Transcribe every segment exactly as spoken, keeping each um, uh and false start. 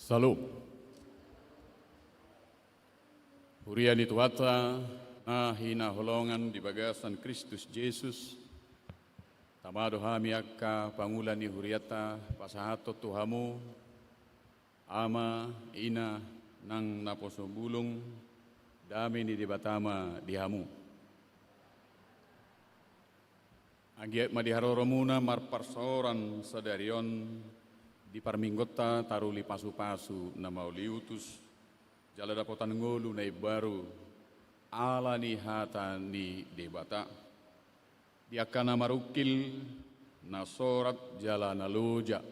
Syalom. Huria ni Tuhanta na hinaholongan di bagasan Kristus Jesus, tama do hami angka pangula ni hurianta pasahathon tu hamu, ama, ina, nang naposo bulung, dame ni Debata ma di hamu. Anggiat ma di haroromuna marparsaoran sadari on di parmingguonta taruli pasupasu na mauliutus, jala dapotan ngolu na imbaru, ala ni hata ni Debata. Di angka na marungkil, na sorat jala na loja,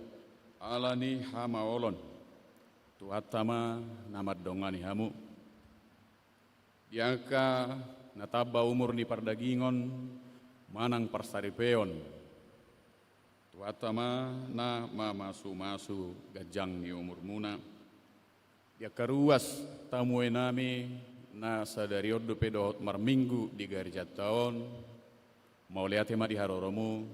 ala ni hamaolon, Tuhanta ma na mandongani hamu. Di angka na tamba umur ni pardagingon manang parsaripeon, Tuhanta ma na mamasumasu ganjang ni umurmuna. Di angka ruas tamuenami na sadari on dope dohot marminggu di garejanta on, mauliate ma di haroromu,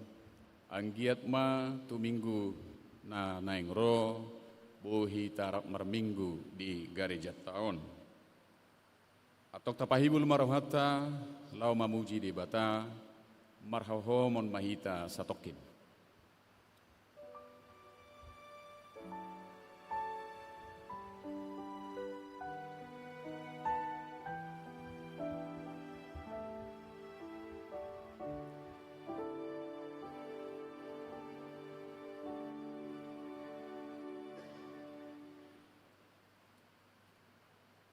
anggiat ma tu minggu na naeng ro boi hita rap marminggu di garejanta on. Antong tapahibul ma rohanta laho mamuji Debata, marhahohomon ma hita satongkin.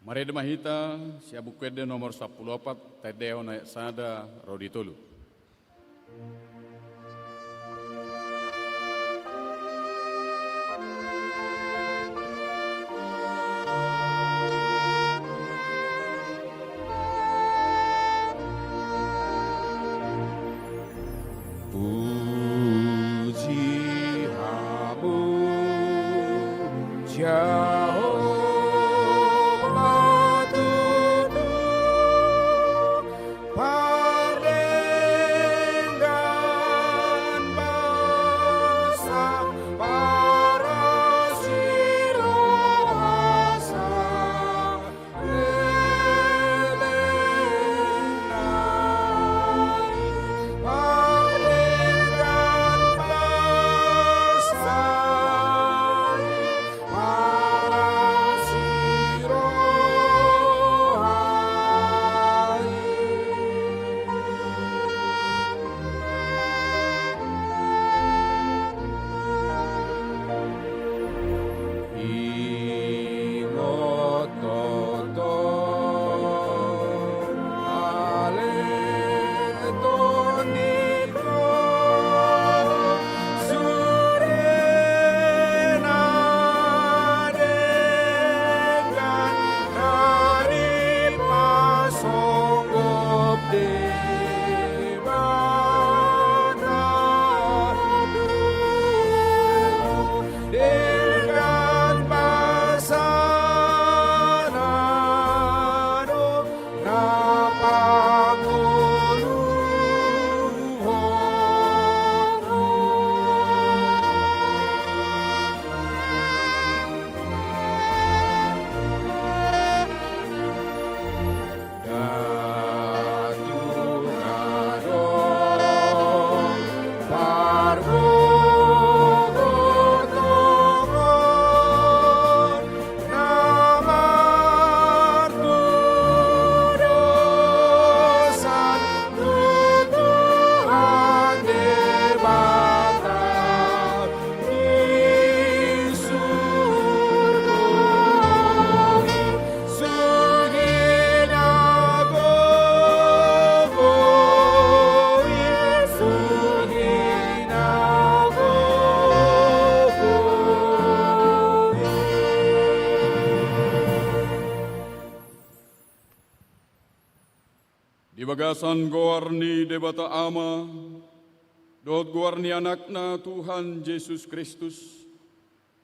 Marende ma hita sian Buku Ende nomor sampulu opat, taendehon ayat sada ro di tolu. Puji Hamu, Jahowa Tuhan, pardenggan basa, parasirohasa. Debata, denggan basana do na pangoluhon. Di bagasan goar ni Debata Ama, dohot goar ni Anakna Tuhan Jesus Kristus,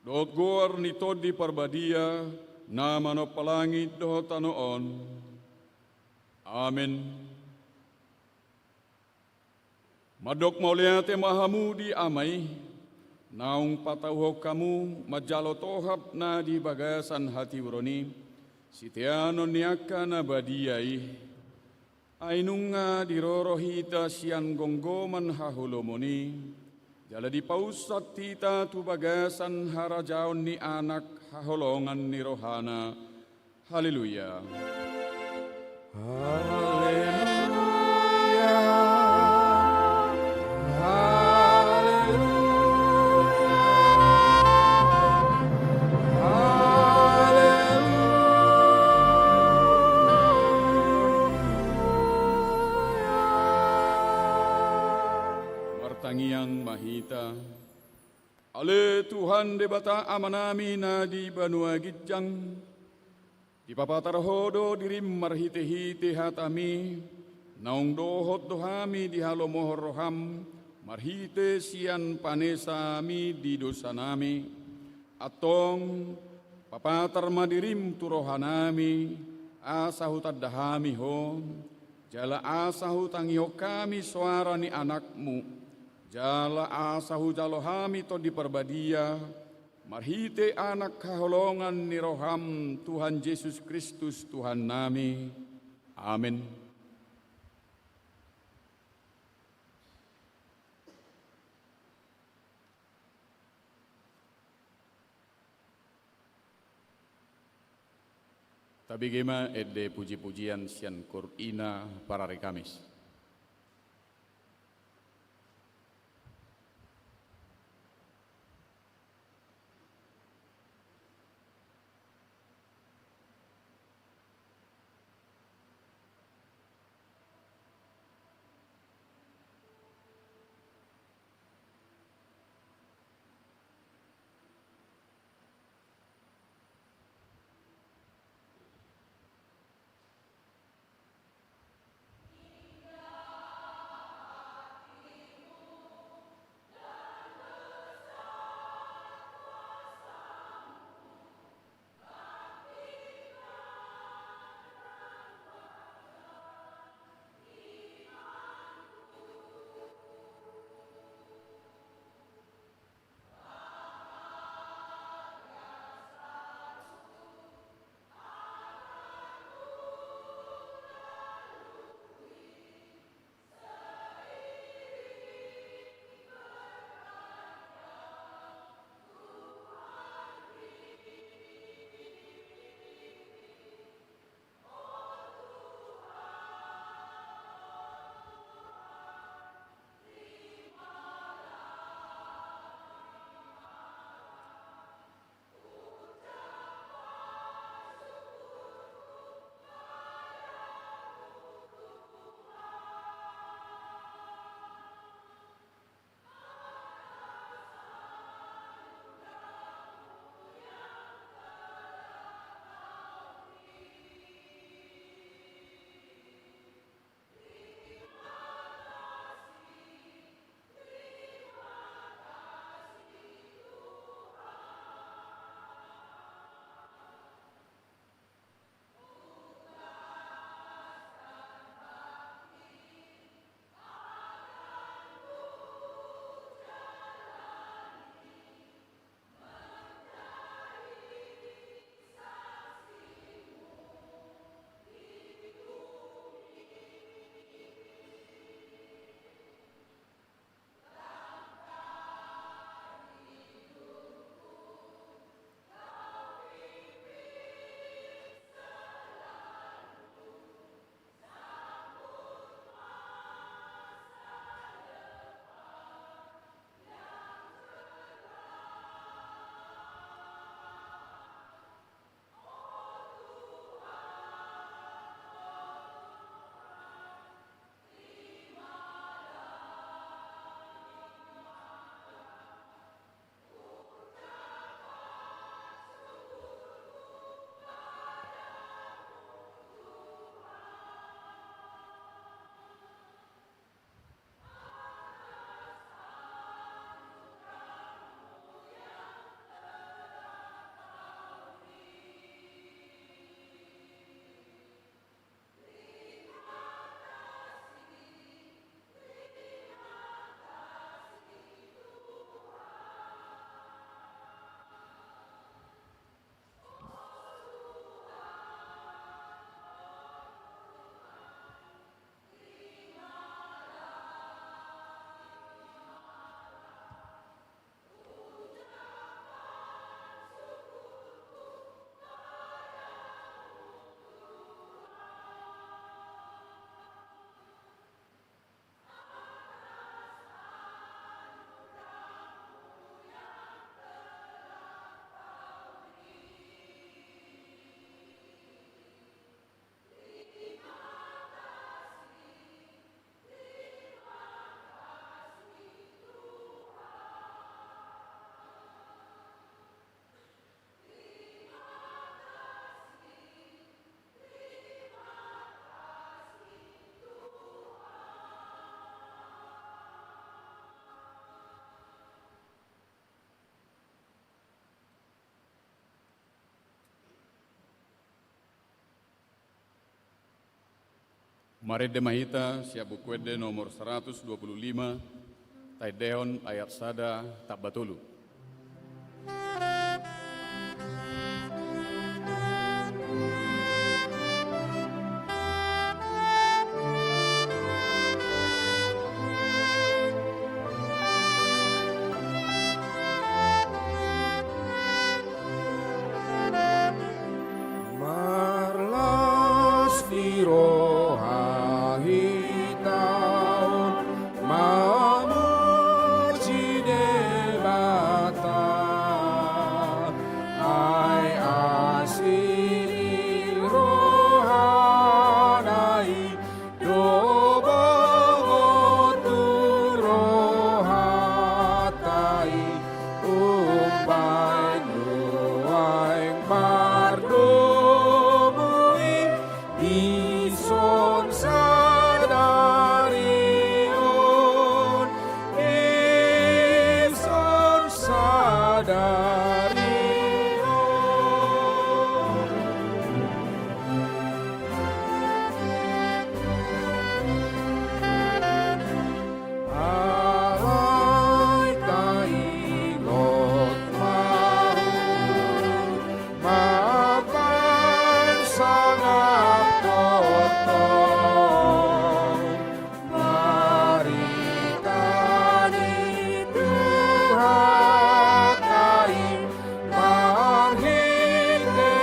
dohot goar ni Tondi Parbadia, na manompa langit dohot tano on. Amen. Mandok mauliate ma hamu di Ama i, naung patauhon hamu manjalo tohap na di bagasan hatiuron i, siteanon ni angka na badia i. Ai nunga diroro hita sian gomgoman haholomon i, jala dipaunsat hita tu bagasan harajaon ni Anak haholongan ni rohana. Haleluya. Haleluya. Haleluya. Haleluya. Martangiang ma hita. Ale Tuhan Debata Amanami na di banua ginjang, dipapatar Ho do dirim marhitehite hatami, naung dohot do hami dihalomohon roham, marhite sian panesami di dosanami. Antong, papatar ma dirim tu rohanami, asa hutanda hami Ho, jala asa hutangihon hami soara ni Anakmu, jala asa hujalo hami Tondi Parbadia, marhite Anak haholongan ni roham Tuhan Jesus Kristus Tuhannami. Amen. Tabege ma ende puji-pujian sian Koor Ina parari Kamis. Marende ma hita sian Buku Ende nomor saratus dua pulu lima, taendehon ayat sada tamba tolu. Marlas ni roha hita on mamuji Debata, ai asi ni rohana i do bongot tu rohanta i, umbahen nuaeng mardomu i dison sadari on, dison sadari on. Alai taingot ma hami mambahen sangap tongtong barita ni Tuhanta i, marhite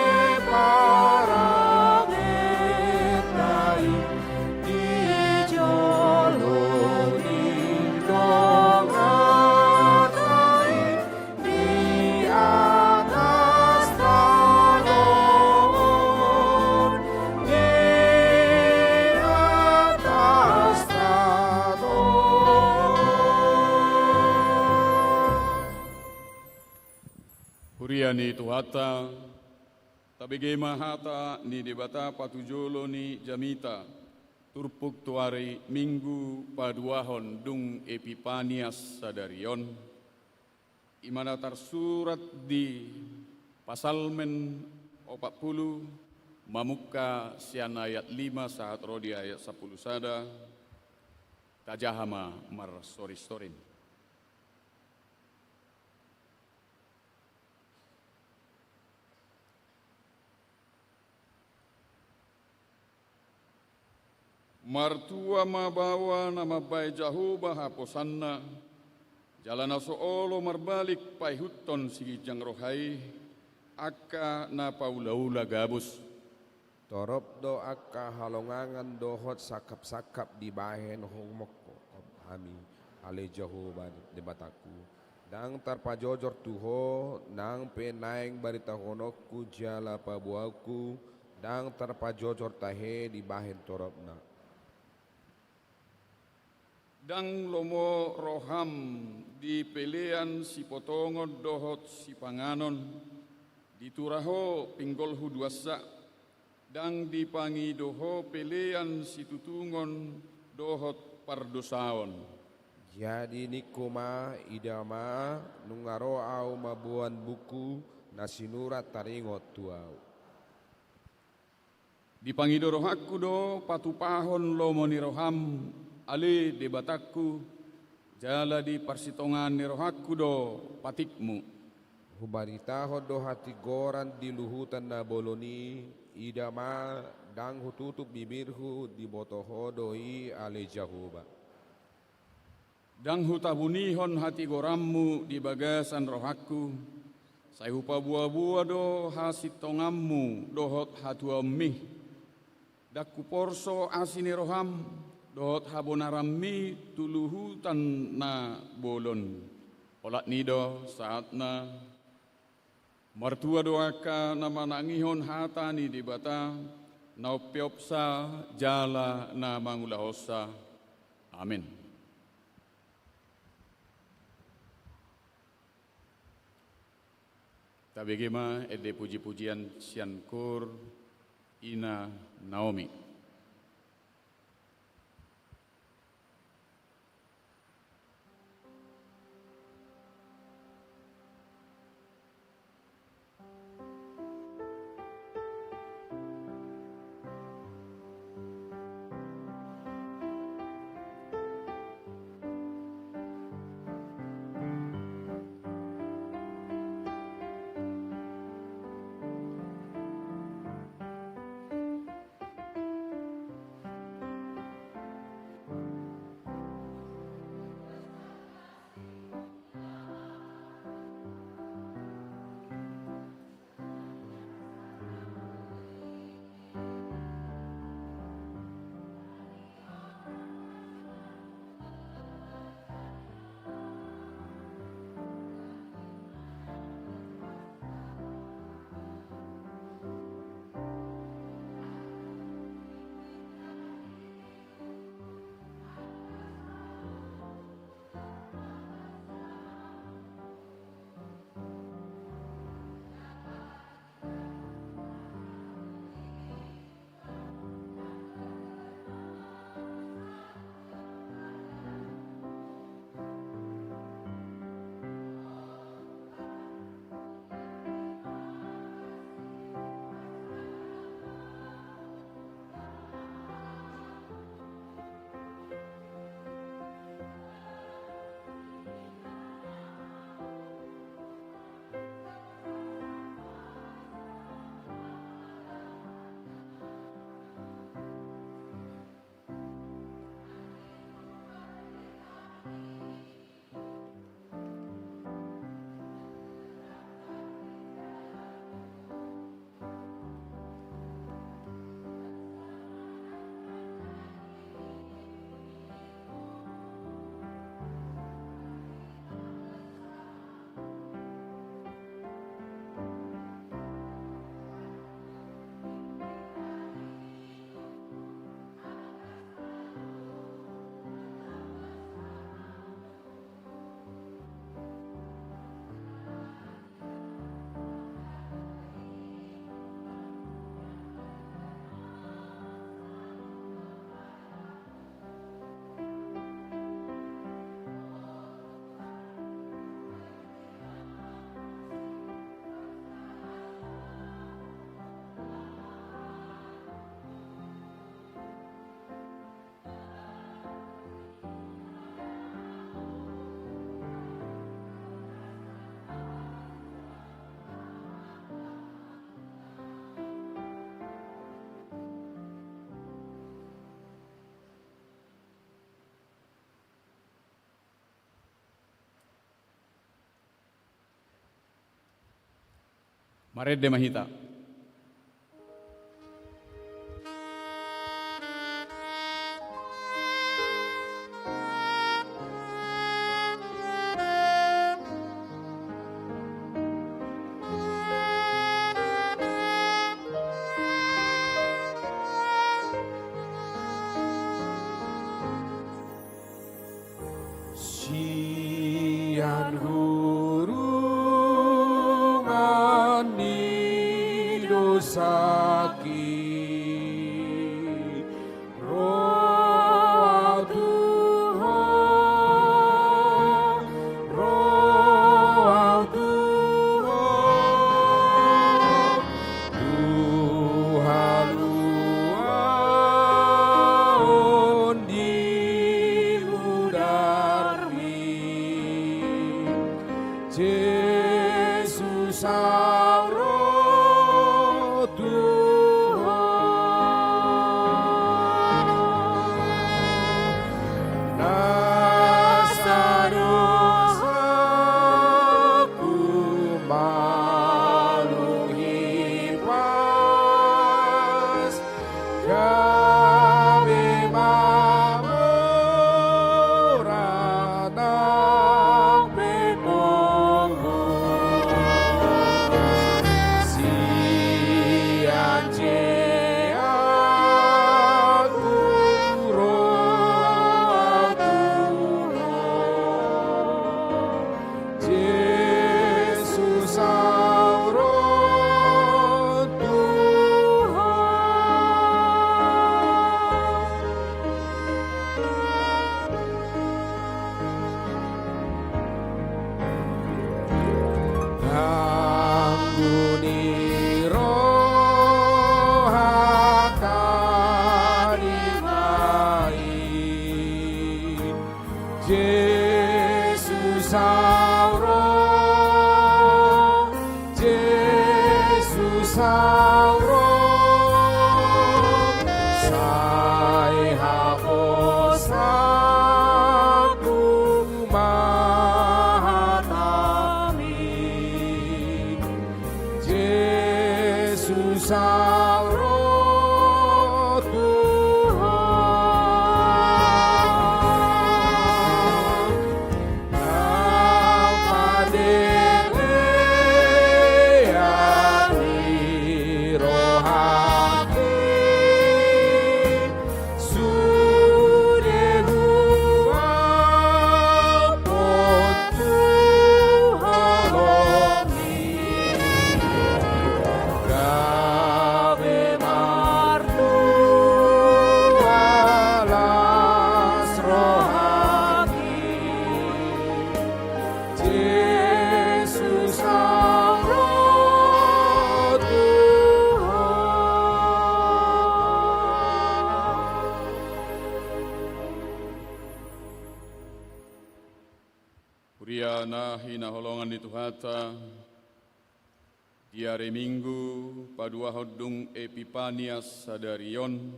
parange na i di jolo ni donganta i, di atas tano on, di atas tano on. Huria ni Tuhanta, tabege ma hata ni Debata patujolo ni jamita, turpuk tu ari Minggu paduahon dung Epipanias sadari on, i ma na tarsurat di Pasalmen opat pulu, mamungka sian ayat lima sahat ro di ayat sampulu sada, tajaha ma marsorinsorin. Martua ma baoa na mambahen Jahowa haposanna, jala na so olo marbalik paihuthon siginjang roha i, angka na paulaula gabus. Torop do angka halongangan dohot sangkapsangkap dibahen humongkop hami, ale Jahowa Debatangku. Ndang tarpajojor tu Ho, nang pe naeng baritahononku jala paboaonku, ndang tarpajojor tahe dibahen toropna. Ndang lomo roham di pelean sipotongon dohot sipanganon, ditura Ho pinggolhu duansa, ndang dipangido Ho pelean situtungon dohot pardosaon. Jadi ningku ma, ida ma, nunga ro ahu mamboan buku na sinurat taringot tu ahu. Dipangido rohangku do patupahon lomo ni roham, ale Debatangku, jala di parsitongaan ni rohangku do patikmu. Hubaritahon do hatigoran di luhutan na bolon i, ida ma, ndang hututup bibirhu, diboto Ho do i, ale Jahowa. Ndang hutabunihon hatigoranmu di bagasan rohangku, sai hupaboaboa do hasintonganmu dohot hatuaonmi. Ndang huporso asi ni roham dohot habonaranmi tu luhutan na bolon. Olat ni i do sahatna. Martua do angka na manangihon hata ni Debata, na umpeopsa jala na mangulahonsa. Amen. Tabege ma ende pujipujian sian Koor Ina Naomi. Marende ma hita. Sian hurungan ni dosangki, ro au tu Ho, ro au tu Ho, tu haluaon ni mudarmi. Jesus, au ro tu Ho. Nasa dosangku malum hipas, gabe mamora nang pe pungu. Sian je au ro tu Ho. Jesus, au ro tu Ho. Anggo ni rohanta di ma i, Jesus, au ro, Jesus, au ro, sai haposanku ma hataMi. Jesus, au ro tu Ho. Nang pandelean ni rohangki, sude huampot tu holongMi. Gabe martua las rohangki. Jesus, au ro tu Ho. Huria na hinaholongan ni Tuhanta, di ari Minggu paduahon dung Epipania sadari on,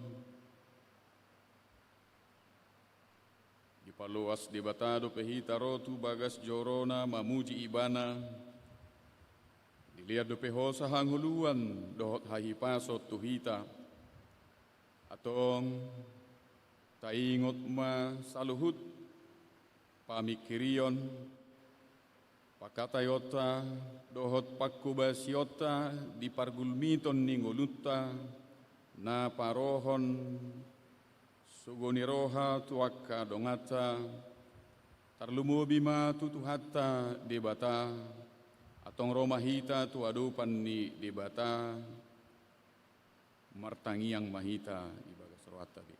dipaloas Debata dope hita ro tu bagas joroNa mamuji Ibana. Dilehon dope hosa hangoluan dohot hahipason tu hita. Antong, taingot ma saluhut pamingkirion, pangkataionta dohot pangkobasionta di pargulmiton ni ngolunta, na parohon sogo ni roha tu angka donganta, tarlumobi ma tu Tuhanta Debata. Antong ro ma hita tu adopan ni Debata. Martangiang ma hita di bagas rohanta be.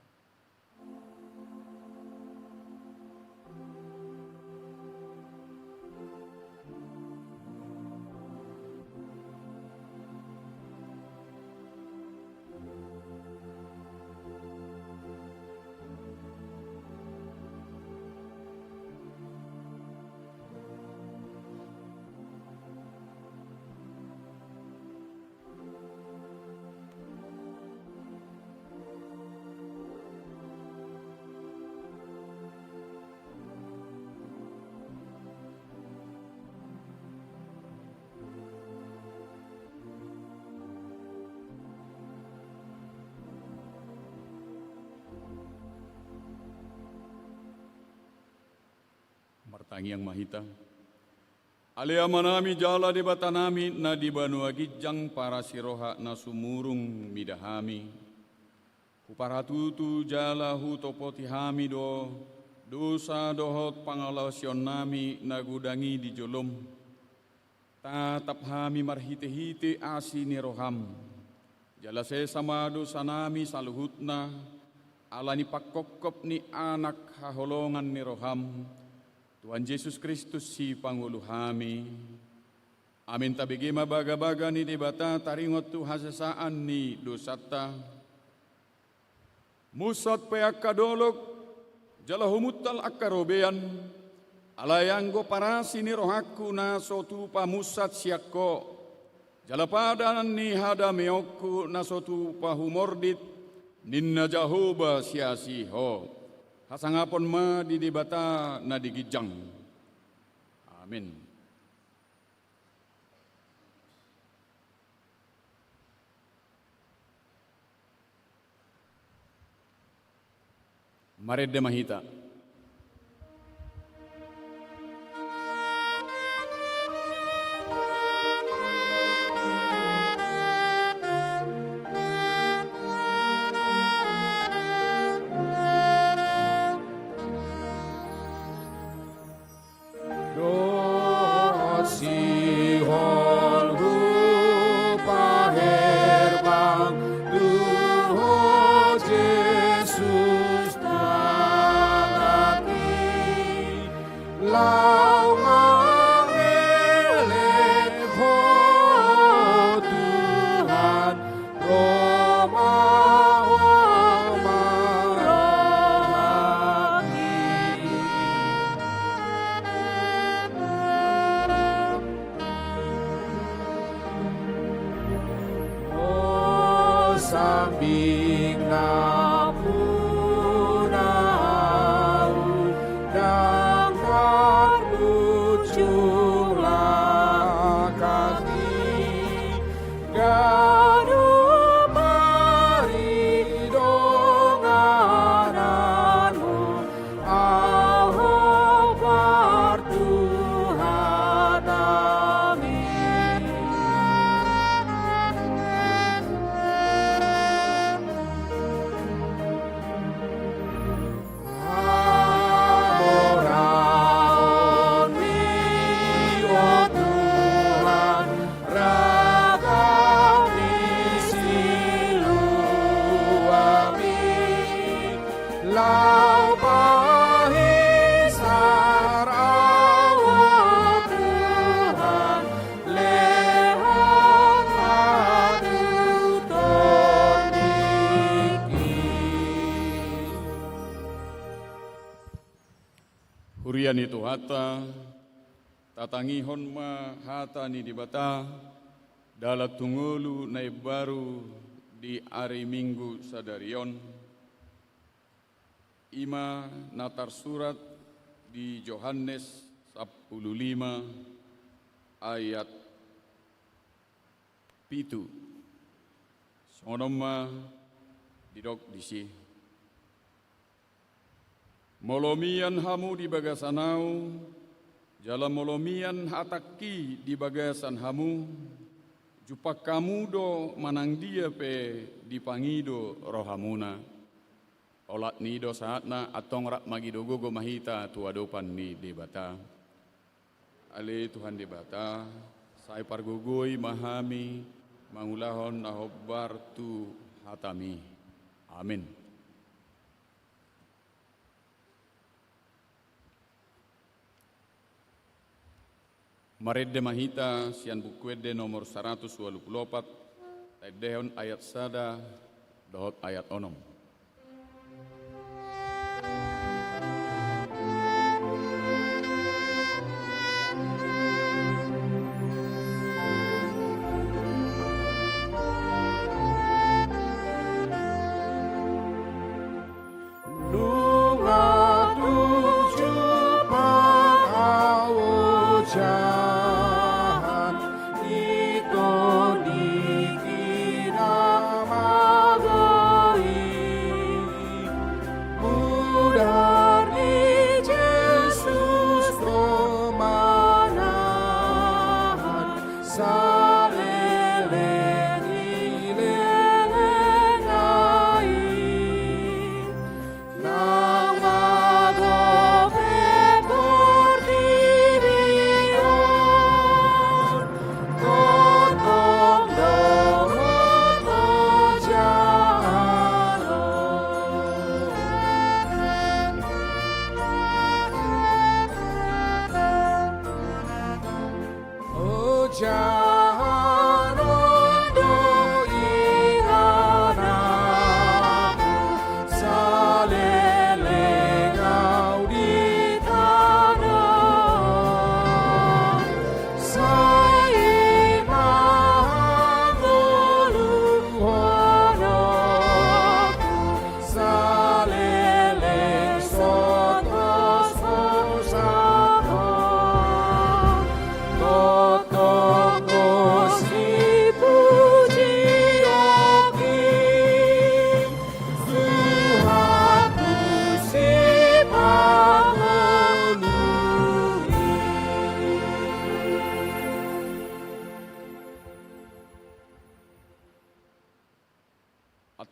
Tangiang ma hita. Ale Amanami jala Debatanami na di banua ginjang, parasi roha na sumurung mida hami. Huparhatutu jala hutopoti hami do dosa dohot pangalaosionnami na godang i di jolom. Tatap hami marhitehite asi ni roham. Jala sesa ma dosanami saluhutna, ala ni pangkopkop ni Anak haholongan ni roham, Tuhan Jesus Kristus Sipangolu hami. Amin. Tabege ma bagabaga ni Debata taringot tu hasesaan ni dosanta. Munsat pe angka dolok, jala humuntal angka robean, alai anggo parasi ni rohangku na so tupa munsat sian Ho, jala padan ni hadameonku na so tupa humordit, ninna Jahowa siasi Ho. Hasangapon ma di Debata na di ginjang. Amin. Marende ma hita. Dohot sihol hupaherbang tu Ho Jesus Tuhan i, laho mangelek Ho Tuhan, ro ma Ho ma rohangki. Ho sambing na pungu ahu, ndang tarujung langkangki. Ganup ari dongananmu, ahu partuhananmi. Hamoraonmi, o Tuhan, ragam ni siluam i, laho pahisar ahu, o Tuhan, lehon ma tu tondingki. Huria ni Tuhanta, tatangihon ma hata ni Debata, dalan tu ngolu na imbaru di ari Minggu sadari on, i ma na tarsurat di Johannes sampulu lima ayat pitu. Songon on ma didok disi. Molo mian hamu di bagasan ahu, jala molo mian hatangki di bagasan hamu, jumpang hamu do manang dia pe dipangido rohamuna. Olat ni i do sahatna, antong rap mangido gogo ma hita tu adopan ni Debata. Ale Tuhan Debata, sai pargogoi ma hami mangulahon na hombar tu hataMi. Amin. Marende ma hita sian Buku Ende nomor saratus ualu pulu opat, taendehon ayat sada dohot ayat onom. Nunga tujuh pangaujahan di tondingki na mago i,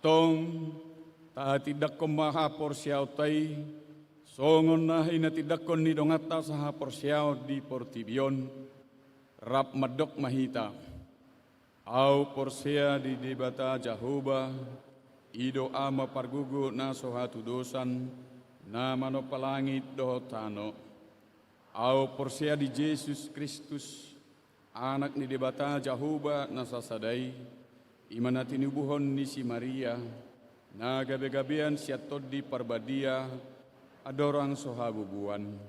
Tong, tahatindangkon ma haporseaonta i, songon na hinatindangkon ni donganta sahaporseaon di portibi on, rap mandok ma hita: Ahu porsea di Debata Jahowa, i do Ama pargogo na so hatudosan, na manompa langit dohot tano. Ahu porsea di Jesus Kristus, Anak ni Debata Jahowa na sasada i, i ma na tinubuhon ni si Maria, na gabegabean sian Tondi Parbadia, andorang so habubuan.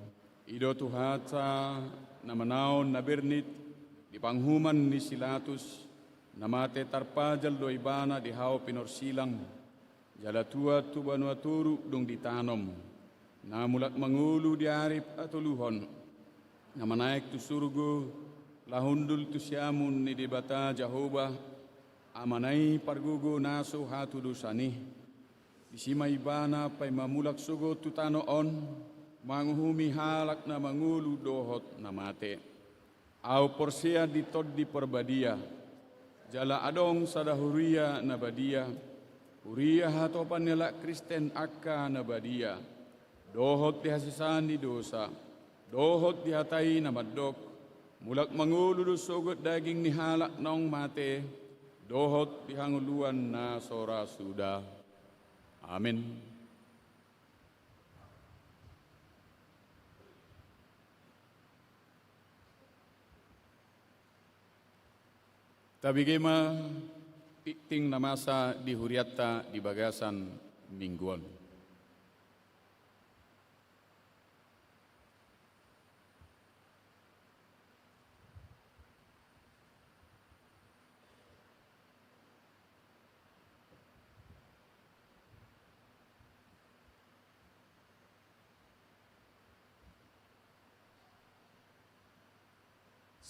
I do Tuhanta, na manaon na bernit, di panguhuman ni si Latus, na mate tarpajal do ibana di hau pinorsilang, jala tuat tu banua toru dung ditanom, na mulak mangolu di ari patoluhon, na manaek tu surgo, laho hundul tu siamun ni Debata Jahowa, Amana i pargogo na so hatudosan i. Disi ma ibana paima mulak sogot tu tano on, manguhumi halak na mangolu dohot na mate. Ahu porsea di Tondi Parbadia, jala adong sada huria na badia, huria hatopan ni halak Kristen angka na badia, dohot di hasesaan ni dosa, dohot di hata i na mandok: Mulak mangolu do sogot daging ni halak naung mate, dohot di hangoluan na so ra suda. Amen. Tabege ma tingting na masa di hurianta di bagasan minggu on.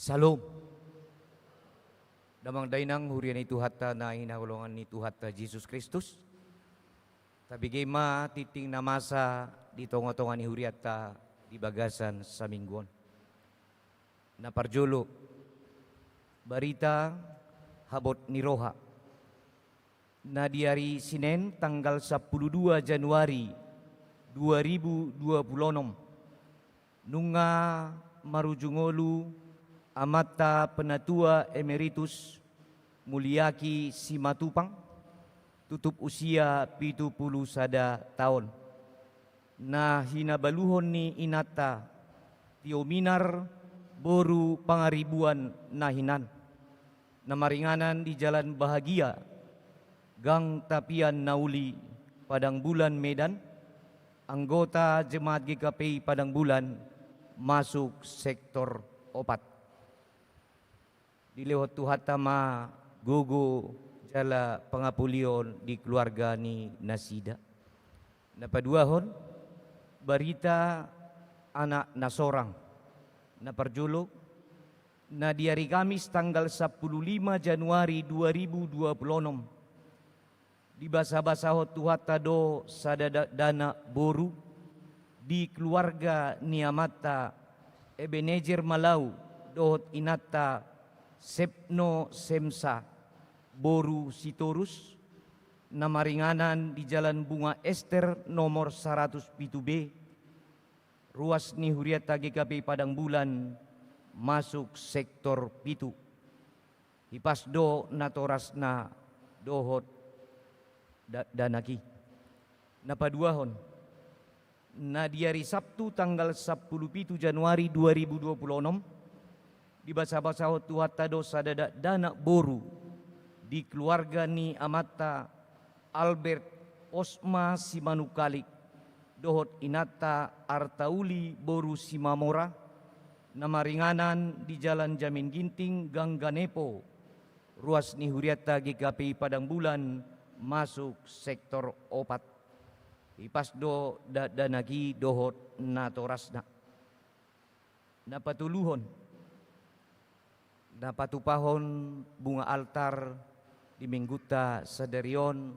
Syalom. Damang dainang, huria ni Tuhanta na hinaholongan ni Tuhanta Jesus Kristus. Tabege ma tingting na masa di tongatonga ni hurianta di bagasan saminggu on. Na parjolo, barita habot ni roha. Na di ari Sinen tanggal sampulu dua Januari dua ribu dua pulu onom, nunga marujung ngolu Amanta Penatua Emeritus Muliaki Simatupang, tutup usia pitu pulu sada taon, na hinabaluhon ni inanta Tio Minar boru Pangaribuan na hinan, na maringanan di Jalan Bahagia, Gang Tapian Nauli, Padang Bulan, Medan, anggota jemaat G K P I Padang Bulan, masuk sektor opat. Dilehon Tuhanta ma gogo jala pangapulion di keluarga ni nasida. Na paduahon, barita anak na sorang. Na parjolo, na di ari Kamis tanggal sampulu lima Januari dua ribu dua pulu onom, dibasabasahon Tuhanta do sada da-, dakdanak boru di keluarga ni amanta Ebenezer Malau dohot inanta Sepno Semsa boru Sitorus, na maringanan di Jalan Bunga Ester nomor saratus pitu B, ruas ni hurianta G K P I Padang Bulan, masuk sektor pitu. Hipas do natorasna dohot da-, dakdanak i. Na paduahon, na di ari Sabtu tanggal sampulu pitu Januari dua ribu dua pulu onom, dibasabasahon Tuhanta do sada dakdanak boru di keluarga ni amanta Albert Osma Simanungkalit dohot inanta Artauli boru Simamora, na maringanan di Jalan Jamin Ginting, Gang Ganepo, ruas ni hurianta G K P I Padang Bulan, masuk sektor opat. Hipas do dakdanak i dohot natorasna. Na patoluhon, na patupahon bunga altar di minggunta sadari on,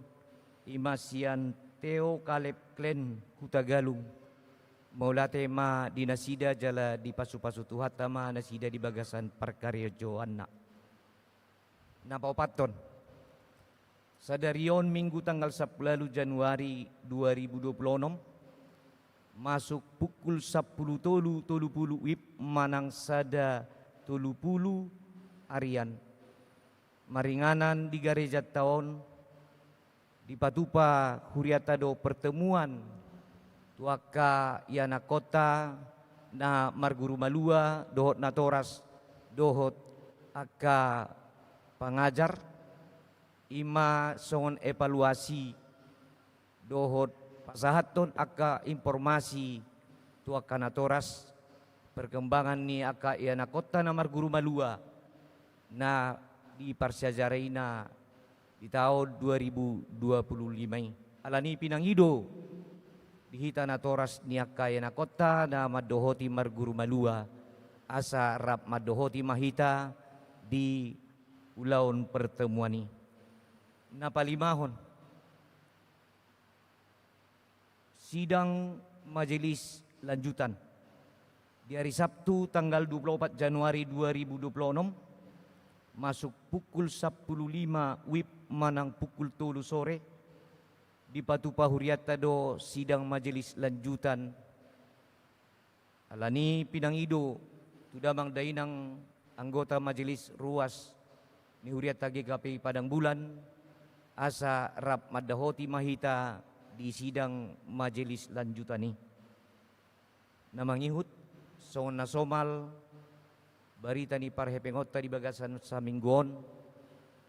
i ma sian Theo Kaleb Klen Hutagalung. Mauliate ma di nasida jala dipasupasu Tuhanta ma nasida di bagasan parkarejoanna. Na paopathon, Sadari on Minggu tanggal sampulu ualu Januari dua ribu dua pulu onom, masuk pukul sampulu tolu tolu pulu wib manang sada tolu pulu arian. Maringanan di garejanta on, dipatupa hurianta do pertemuan tu angka ianakhonta na marguru malua dohot natoras dohot angka pangajar, i ma songon evaluasi dohot pasahathon angka informasi tu angka natoras, perkembangan ni angka ianakhonta na marguru malua na diparsiajarina di taon dua ribu dua pulu lima i. Alani pinangido di hita natoras ni angka ianakhonta na mandohoti marguru malua, asa rap mandohoti ma hita di ulaon pertemuan i. Na palimahon, sidang majelis lanjutan di hari Sabtu tanggal dua puluh opat Januari dua ribu dua puluh onom, masuk pukul sampulu lima wib manang pukul tolu sore, dipatupa hurianta do sidang majelis lanjutan. Alani pinangido tu damang dainang anggota majelis ruas ni hurianta G K P I Padang Bulan, asa rap mandohoti ma hita di sidang majelis lanjutan i. Na mangihut, songon na somal barita ni parhepengonta di bagasan saminggu on,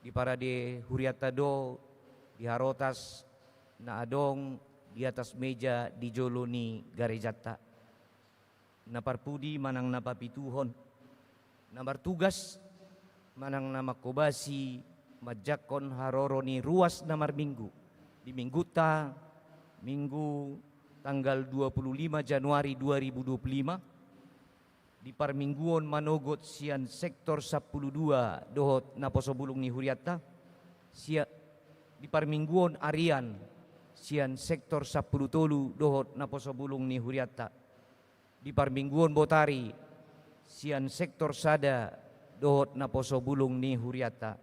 diparade hurianta do di harotas na adong di atas meja di jolo ni garejanta. Na parpudi manang na papituhon, na martugas manang na manghobasi manjangkon haroro ni ruas na marminggu di minggunta, Minggu tanggal dua puluh lima Januari dua ribu dua puluh lima, di parmingguon manogot sian sektor sampulu dua dohot naposo bulung ni hurianta, sia-, di parmingguon arian sian sektor sampulu tolu dohot naposo bulung ni hurianta, di parmingguon botari sian sektor sada dohot naposo bulung ni hurianta,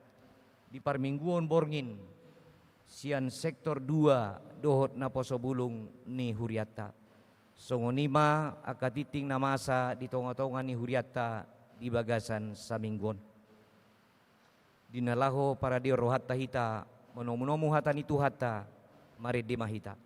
di parmingguon borngin sian sektor dua dohot naposo bulung ni hurianta. Songon i ma angka tingting na masa di tonga-tonga ni hurianta di bagasan saminggu on. Di na laho paradeon rohanta hita manomu-nomu hata ni Tuhanta, marende ma hita.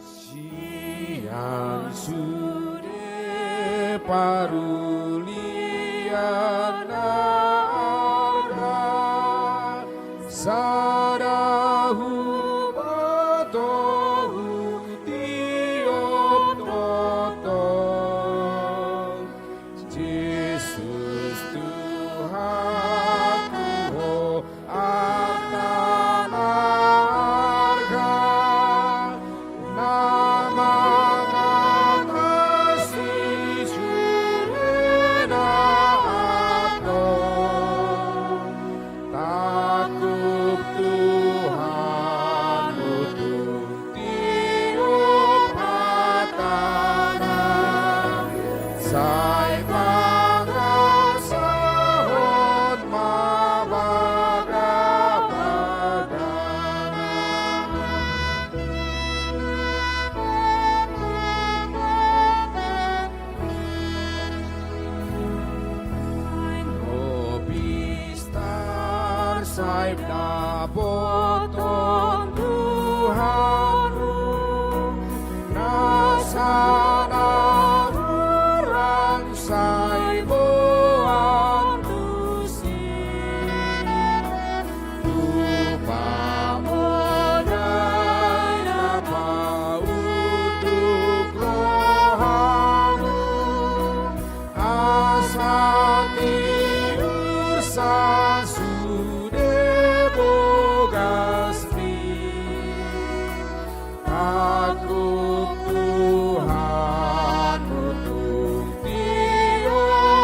Sian sude parulian na arga, sada huboto hutiop tongtong. Jesus Tuhanku, ho angka na arga, na mangatasi juru na antong. Tangkup Tuhan, tung tiop hatana, sai pangasahon ma bagak-bagak. Nobis tarsaim dapoton Tuhanmu, nasa na hurang sai boan tusi. Tu pamodai na pautuk rohamu, asa tiur sa sude bogasmi. Tangkup Tuhan, tung tiop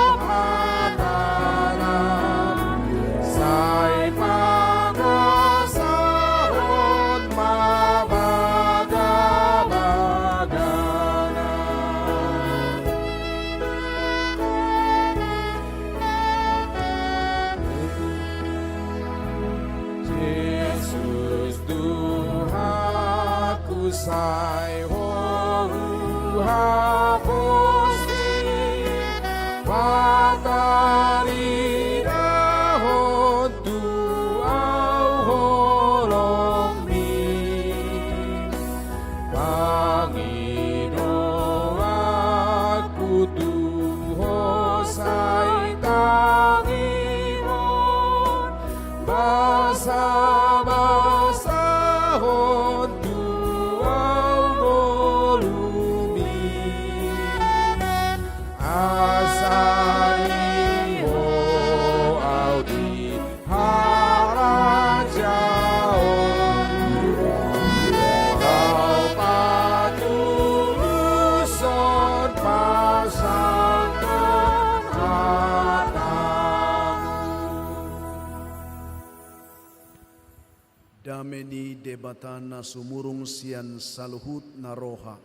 Dame ni Debata na sumurung sian saluhut na roha,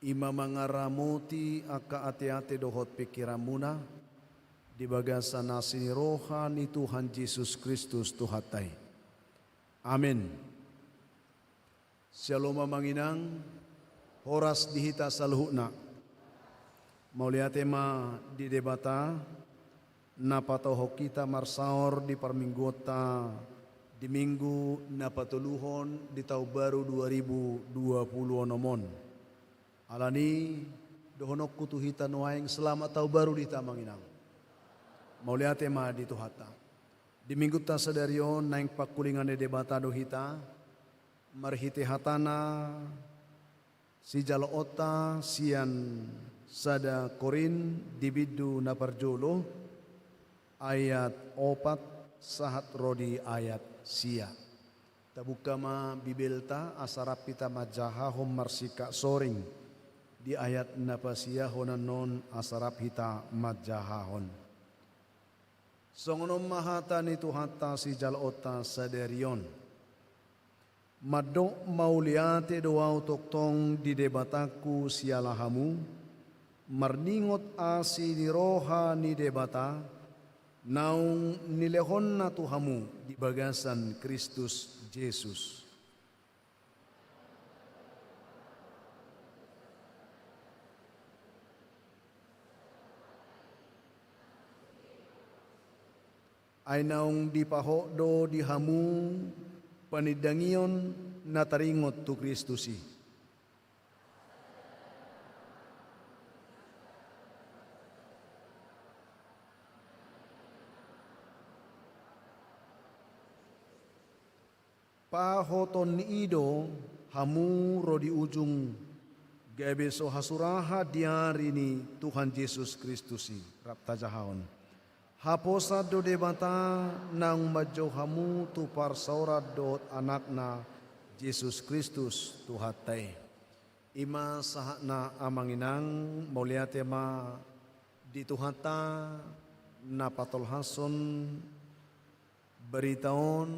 i ma mangaramoti angka ateate dohot pingkiranmuna, di bagasan asi ni roha ni Tuhan Jesus Kristus Tuhanta i. Amen. Syalom amang inang, horas di hita saluhutna. Mauliate ma di Debata, na patohop hita marsaor di parmingguonta di minggu na patoluhon di taon baru dua ribu dua puluh onom on. Alani, dohononku tu hita nuaeng selamat taon baru di hita amang inang. Mauliate ma di Tuhanta. Di minggunta sadari on naeng pangkulingan ni Debata do hita, marhite hatana sijaloonta sian sada Korint di bindu na parjolo, ayat opat sahat ro di ayat sia. Tabuka ma Bibelta asa rap hita manjahahon marsingkat soring di ayat na pasiahon annon asa rap hita manjahahon. Songon on ma hata ni Tuhanta sijaloonta sadari on. Mandok mauliate do ahu tongtong di Debatangku siala hamu, marningot asi ni roha ni Debata, naung nilehonna tu hamu di bagasan Kristus Jesus. Ai naung dipahot do di hamu panindangion na taringot tu Kristus i. Pahoton ni i do hamu ro di ujung, gabe so hasurahan di ari ni Tuhan Jesus Kristus i. Rap tajahahon. Haposan do Debata naung manjou hamu tu parsaoran dohot Anakna Jesus Kristus Tuhanta i. I ma sahatna amang inang, mauliate ma di Tuhanta na patolhashon barita on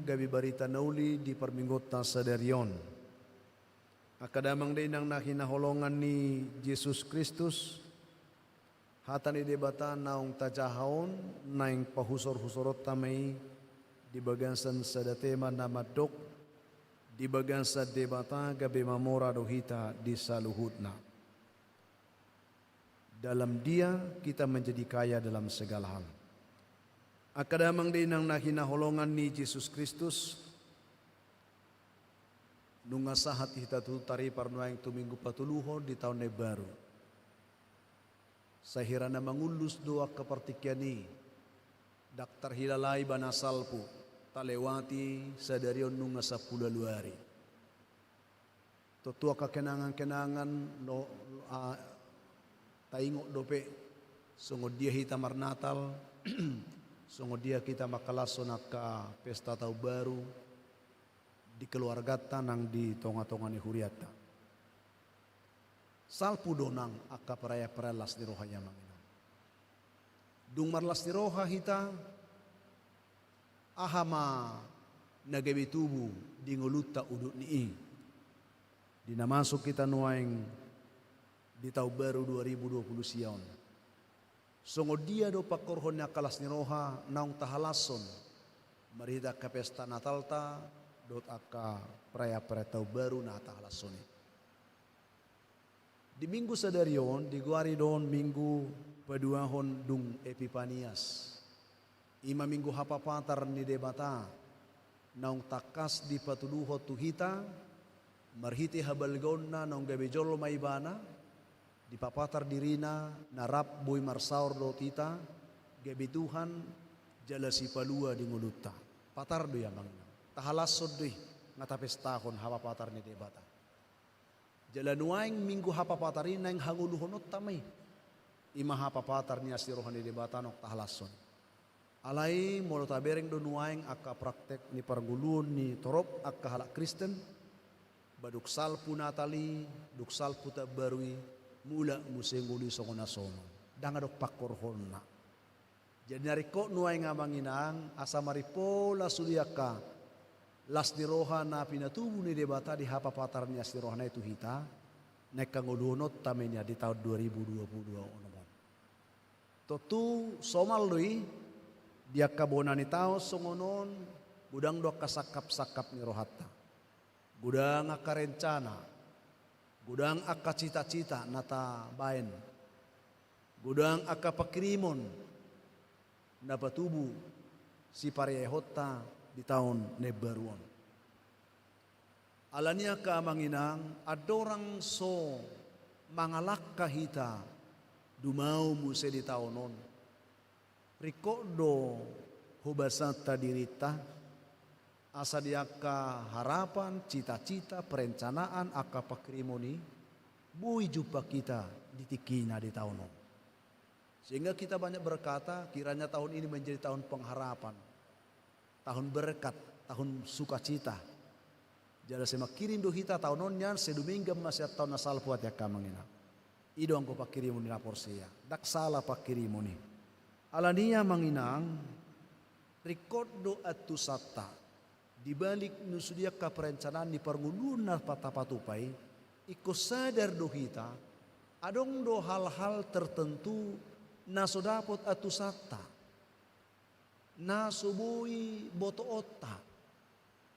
gabe barita na uli di parmingguonta sadari on. Angka damang dainang na hinaholongan ni Jesus Kristus, hata ni Debata naung tajaha on naeng pahusorhusoronta ma i di bagasan sada tema na mandok, di bagasan Debata gabe mamora do hita di saluhutna. Dalam Dia kita menjadi kaya dalam segala hal. Angka damang dainang na hinaholongan ni Jesus Kristus, nunga sahat hita tu taripar nuaeng tu minggu patoluhon di taon na imbaru. Sahira na mangullus do angka partingkian i, ndang tarhilala ibana salpu, talewati sadari on nunga sampulu ualu ari. Tontu angka kenangan-kenangan, no, a, taingot dope songon dia hita marnatal, songon dia hita mangkalashon angka pesta taon baru di keluarganta nang di tongatonga ni hurianta. Salpu do nang angka perayaan-perayaan las ni roha i amang inang. Dung marlas ni roha hita, aha ma na gabe tubu di ngolunta udut ni i, di na masuk hita nuaeng di taon baru dua ribu dua puluh sia on? Songon dia do pangkorhon ni angka las ni roha naung tahalashon marhite angka pesta Natalta dohot angka perayaan-perayaan taon baru na tahalashon i? Di minggu sadari on digoari do on minggu paduahon dung Epipanias. I ma minggu hapapatar ni Debata, naung tangkas dipatuduhon tu hita, marhite habalgaonna naung gabe jolma ibana, dipapatar dirina na rap boi marsaor dohot hita, gabe Tuhan jala sipalua di ngolunta. Patar do i amang inang. Tahalashon do i, nga tapestahon hapapatar ni Debata. Jala nuaeng minggu hapapatar i naeng hangoluhononta ma i. I ma hapapatar ni asi roha ni Debata naung tahalashon. Alai molo tabereng do nuaeng angka praktek ni parngoluon ni torop angka halak Kristen, ba dung salpu Natal i, dung salpu taon baru i, mulak muse ngolu i songon na sonon. Ndang adong pangkorhonna. Jadi na ringkot nuaeng amang inang, asa marimpola sude angka las ni roha na pinatubu ni Debata di hapapatar ni las ni rohana i tu hita, naeng hangoluhononta ma i nian di taon dua ribu dua puluh dua on. Tontu somal do i, di angka bona ni taon songon on, godang do angka sangkap-sangkap ni rohanta. Godang angka rencana, godang angka cita-cita na tabaen, godang angka pangkirimon na patubu sipareaehonta di taon na imbaru on. Alani i angka amang inang, andorang so mangalangka hita dumao muse di taon on, ringkot do hobasanta dirinta, asa di angka harapan, cita-cita, perencanaan, angka pangkirimon i, boi jumpang hita di tingkina di taon on. Sehingga kita banyak berkata, kiranya tahun ini menjadi tahun pengharapan, tahun berkat, tahun sukacita. Jala sai mangkirim do hita taon on nian, sai dumenggan ma sian taon na salpu, ate angka amang inang. I do anggo pangkirimon ni na porsea. Ndang sala pangkirimon i. Alani i amang inang, ringkot do antusanta. Di balik ni sude angka perencanaan ni parngoluon na tapatupa i, ingkon sadar do hita, adong do hal-hal tertentu na so dapot antusanta, na so boi botoonta.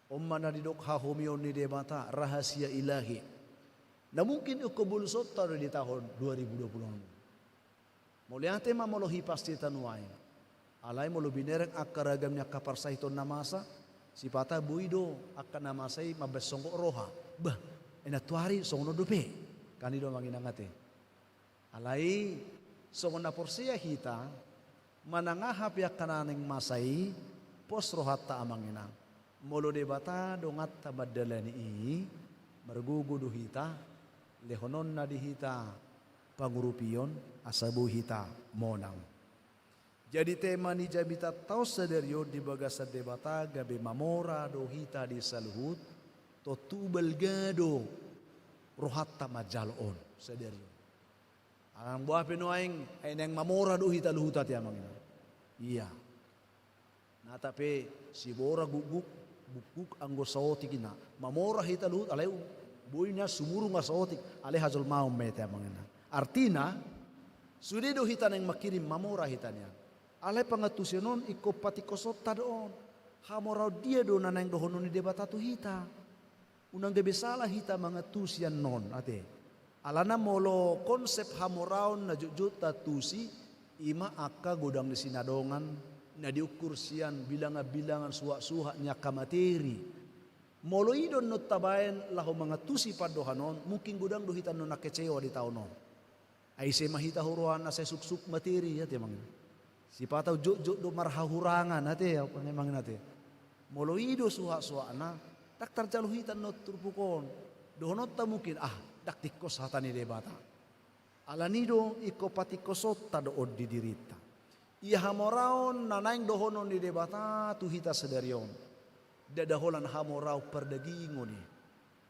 On ma na didok hahomion ni Debata, rahasia ilahi. Na mungkin ingkon bolusonta do di taon dua ribu dua puluh enam. Mauliate ma molo hipas hita nuaeng. Alai molo binereng angka ragam ni angka parsahiton na masa, sipata boi do angka na masa i mambaen songgop roha. Bah, ai nantuari songon on dope. Kan i do amang inang ate. Alai songon na porsea hita, manang aha pe angka na naeng masa i, pos rohanta amang inang. Molo Debata donganta mandalani i, margogo do hita, lehononna di hita pangurupion, asa boi hita monang. Jadi tema ni jamitanta on sadari on di bagasan Debata gabe mamora do hita di saluhut, tontu balga do rohanta manjalo on sadari on. Alana boha pe nuaeng, ai naeng mamora do hita luhut ate amang inang. Ia. Nata pe sibora gukguk, gukguk anggo saotik i na. Mamora hita luhut, alai boi nian sumurung ma saotik, alai hajolmaon ma i ate amang inang. Artina, sude do hita naeng mangkirim mamora hita nian. Alai pangantusion on ingkon patingkosonta do on. Hamoraon dia do na naeng dohonon ni Debata tu hita. Unang gabe sala hita mangantusi annon, ate. Alana molo konsep hamoraon na jotjot taantusi, i ma angka godang ni sinadongan, na diukur sian bilangan-bilangan, suhat-suhat ni angka materi. Molo i do annon tabaen laho mangantusi pandohan on, mungkin godang do hita annon na kecewa di taon on. Ai ise ma hita huroha na sai suksuk materi, ate amang inang. Sipata jotjot do marhahurangan, ate, amang inang ate. Molo i do suhat-suhatna, ndang tarjalo hita annon turpuk on. Dohononta mungkin, ah, ndang tingkos hata ni Debata. Alani i do ingkon patingkosonta do on di dirinta. Ia hamoraon na naeng dohonon ni Debata tu hita sadari on, ndada holan hamoraon pardagingon i.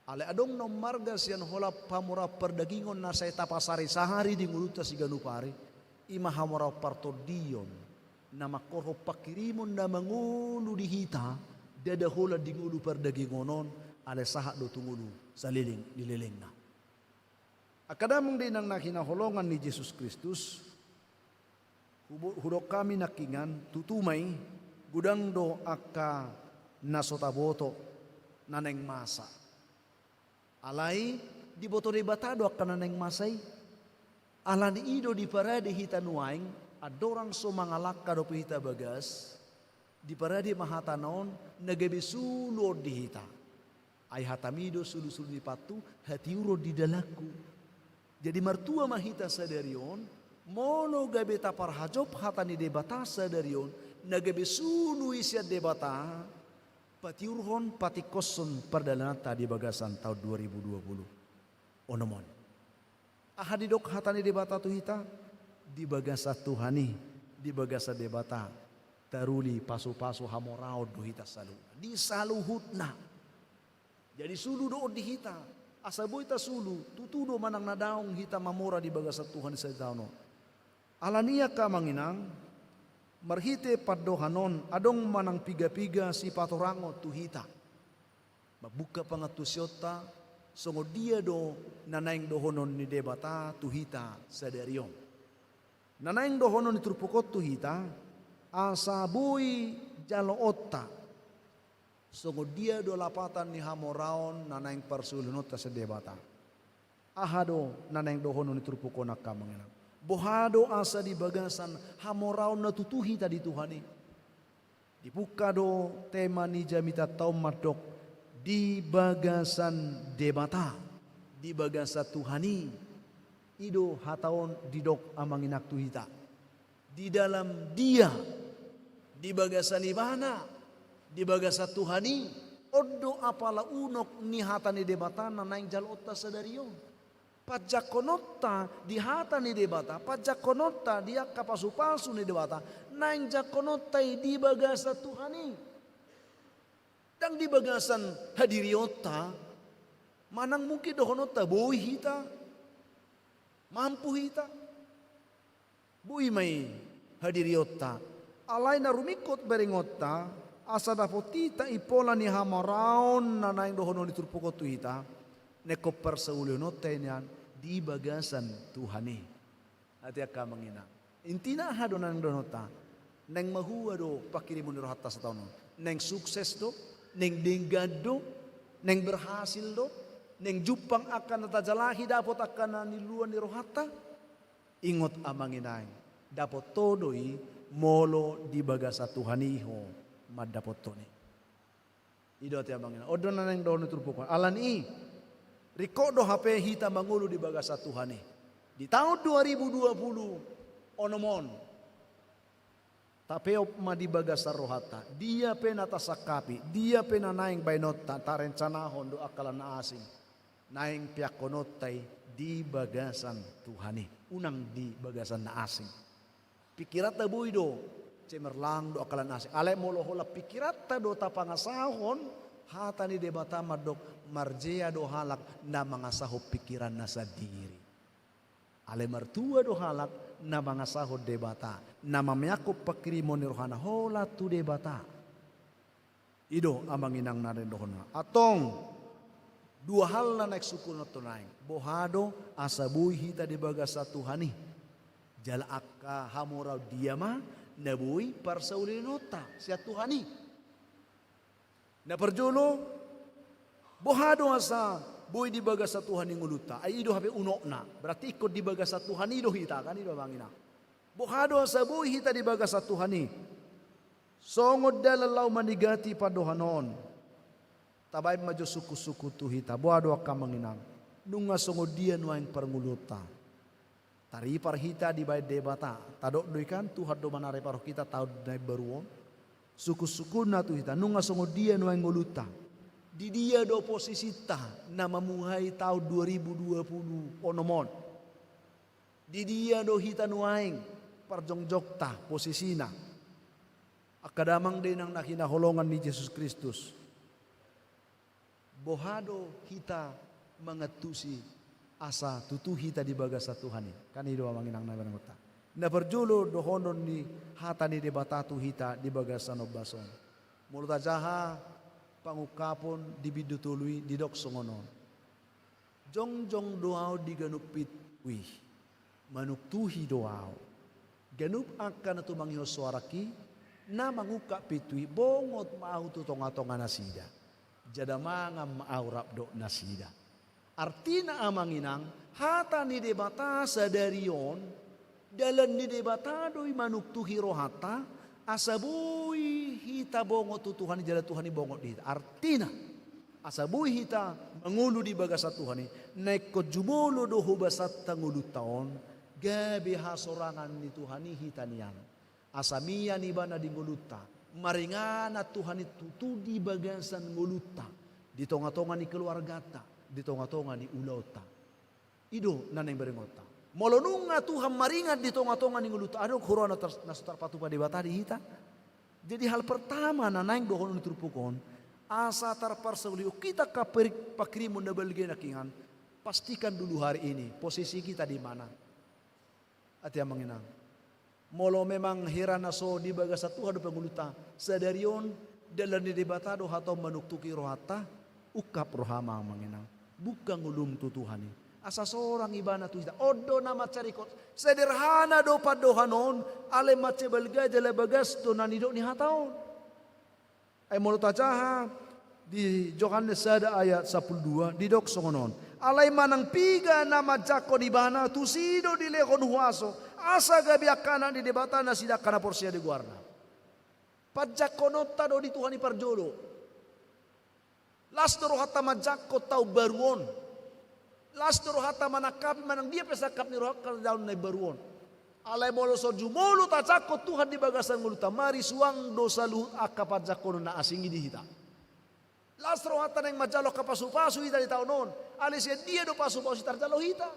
Alai adong na ummarga sian holan hamoraon pardagingon na sai tapasari sahari di ngolunta siganup ari, i ma hamoraon partondion, na mangkorhon pangkirimon na mangolu di hita, ndada holan di ngolu pardagingon on, alai sahat do tu ngolu saleleng ni lelengna. Angka damang dainang na hinaholongan ni Jesus Kristus, hubo-, hudok hami nangkiningan, tutu ma i, godang do angka na so taboto na naeng masa. Alai diboto Debata do angka na naeng masa i. Alani i do diparade hita nuaeng, andorang so mangalangka dope hita bagas, diparade ma hatana on na gabe sulu on di hita. Ai hatami do sulu-sulu ni pantu, hatiuron di dalanku. Jadi martua ma hita sadari on, molo gabe taparhajop hata ni Debata sadari on, na gabe sulu i sian Debata, patiurhon, patingkoshon pardalananta di bagasan taon dua ribu dua puluh onom on. Aha didok hata ni Debata tu hita? Di bagasan Tuhan i, di bagasan Debata, taruli pasu-pasu hamoraon do hita saluhutna. Di saluhutna. Jadi sulu do on di hita. Asa boi tasulu, tutu do manang na daong hita mamora di bagasan Tuhan i sadari on. Alani i angka amang inang, marhite pandohan on, adong manang piga-piga sipatorangon tu hita. Mambuka pangantusionta, songon dia do na naeng dohonon ni Debata tu hita sadari on. Na naeng dohonon ni turpuk on tu hita, asa boi jaloonta, songon dia do lapatan ni hamoraon na naeng parsaulihononta sian Debata. Aha do na naeng dohonon ni turpuk on, angka amang inang? Boha do asa di bagasan hamoraon na tutu hita di Tuhan i? Dipungka do tema ni jamitanta on mandok di bagasan Debata, di bagasan Tuhan i. I do hata on didok amang inang tu hita. Di dalam Dia, di bagasan Ibana, di bagasan Tuhan i, on do apala unok ni hata ni Debata na naeng jaloonta sadari on. Panjangkononta di hata ni Debata, panjangkononta di angka pasupasu ni Debata, naeng jangkononta i di bagasan Tuhan i. Ndang di bagasan hadirionta, manang mungkin dohononta boi hita, mampu hita. Boi ma i hadirionta. Alai na rumingkot berengonta, asa dapot hita i pola ni hamoraon na naeng dohonon ni turpuk on tu hita, na ingkon parsaulihononta i nian di bagasan Tuhan i. Ate angka amang inang. Intina aha do na naeng dohononta? Naeng mahua do panghirimon ni rohanta sataon on? Naeng sukses do? Naeng denggan do? Naeng berhasil do? Naeng jumpang angka na tajalahi, dapot angka na niluluan ni rohanta? Ingot amang inang, dapot ho do i molo di bagasan Tuhan i ho mandapothon i. I do ate amang inang, on do na naeng dohonon ni turpuk on. Alani i, ringkot do hape hita mangolu di bagasan Tuhan i. Di taon dua ribu dua puluh onom on, tapeop ma di bagasan rohanta, dia pe na tasangkapi, dia pe na naeng baenonta, tarencanahon dohot angka na asing. Naeng peakkononta i di bagasan Tuhan i, unang di bagasan na asing. Pingkiranta boi do cemerlang dohot angka na asing. Alai molo holan pingkiranta do tapangasahon, hata ni Debata mandok marjea do halak na mangasahon pingkiranna sandiri. Alai martua do halak na mangasahon Debata, na mameakkon panghirimon ni rohana holan tu Debata. I do amang inang na naeng dohononta. Antong, dua hal na naeng sungkunonta nuaeng. Boha do asa boi hita di bagasan Tuhan i? Jala angka hamoraon dia ma na boi parsaulihononta sian Tuhan i? Na parjolo, boha do asa boi di bagasan Tuhan i ngolunta? Ai i do hape unokna. Berarti ingkon di bagasan Tuhan i do hita, kan i do amang inang. Boha do asa boi hita di bagasan Tuhan i? Songon dalan laho manigati pandohan on, tabaen ma jo sungkunsungkun tu hita. Boha do angka amang inang? Nunga songon dia nuaeng parngoluonta? Taripar hita dibaen Debata. Tadok do i kan, Tuhan do manariparhon hita taon na imbaru on. Sungkunsungkunna tu hita, nunga songon dia nuaeng ngolunta? Di dia do posisinta na mamuhai taon dua ribu dua puluh onom on? Di dia do hita nuaeng parjongjongta, posisina? Angka damang dainang na hinaholongan ni Jesus Kristus, boha do hita mangantusi asa tutu hita di bagasan Tuhan i? Kan i do amang inang na berengonta. Na parjolo dohonon ni hata ni Debata tu hita di bagasan ombas on. Molo tajaha pangungkapon di bindu tolu i didok songon on. Jongjong do ahu di ganup pintu i, manungtuhi do ahu. Ganup angka na tumangihon soarangki, na mangungkap pintu i, bongot ma ahu tu tongatonga nasida. Jala mangan ma ahu rap dohot nasida. Artina amang inang, hata ni Debata sadari on, dalan ni Debata do i manungtuhi rohanta, asa boi hita bongot tu Tuhan i jala Tuhan i bongot di hita. Artina, asa boi hita mangolu di bagasan Tuhan i, na ingkon jumolo do hobasanta ngolunta on, gabe hasorangan ni Tuhan i hita nian. Asa mian Ibana di ngolunta, maringanan Tuhan i tutu di bagasan ngolunta, di tongatonga ni keluarganta, di tongatonga ni ulaonta. I do na naeng berengonta. Molo nunga Tuhan maringan di tongatonga ni ngolunta, adong huroha na tar-, na so tarpatupa Debata di hita? Jadi hal pertama na naeng dohonon ni turpuk on, asa tarparsaulihon hita angka peri-, panghirimon na balga nangkiningan, pastikan dulu hari ini posisi kita di mana. Ate amang inang. Molo memang hira na so di bagasan Tuhan dope ngolunta, sadari on dalan ni Debata do hata on manungtuhi rohanta, Ungkap roham, amang inang. Buka ngolum tu Tuhan i. Asa sorang ibana tu hita. On do na mansai ringkot. Sederhana do pandohan on, alai mansai balga jala bagas do na nidok ni hata on. Ai molo tajaha di Johannes sada ayat sampulu dua, didok songon on. Alai manang piga na manjangkon ibana, tusi do dilehon huaso, asa gabe angka anak ni Debata nasida angka na porsea di goarna. Panjangkononta do di Tuhan i parjolo. Las do rohanta manjangkon taon baru on. Las do rohanta manangkapi manang dia pe sangkap ni rohanta taon na imbaru on. Alai molo so jumolo tajangkon Tuhan di bagasan ngolunta, marisuang do saluhut angka panjangkonon na asing i di hita. Las rohanta naeng manjalo angka pasupasu hita di taon on. Alai sian dia do pasupasu i tarjalo hita?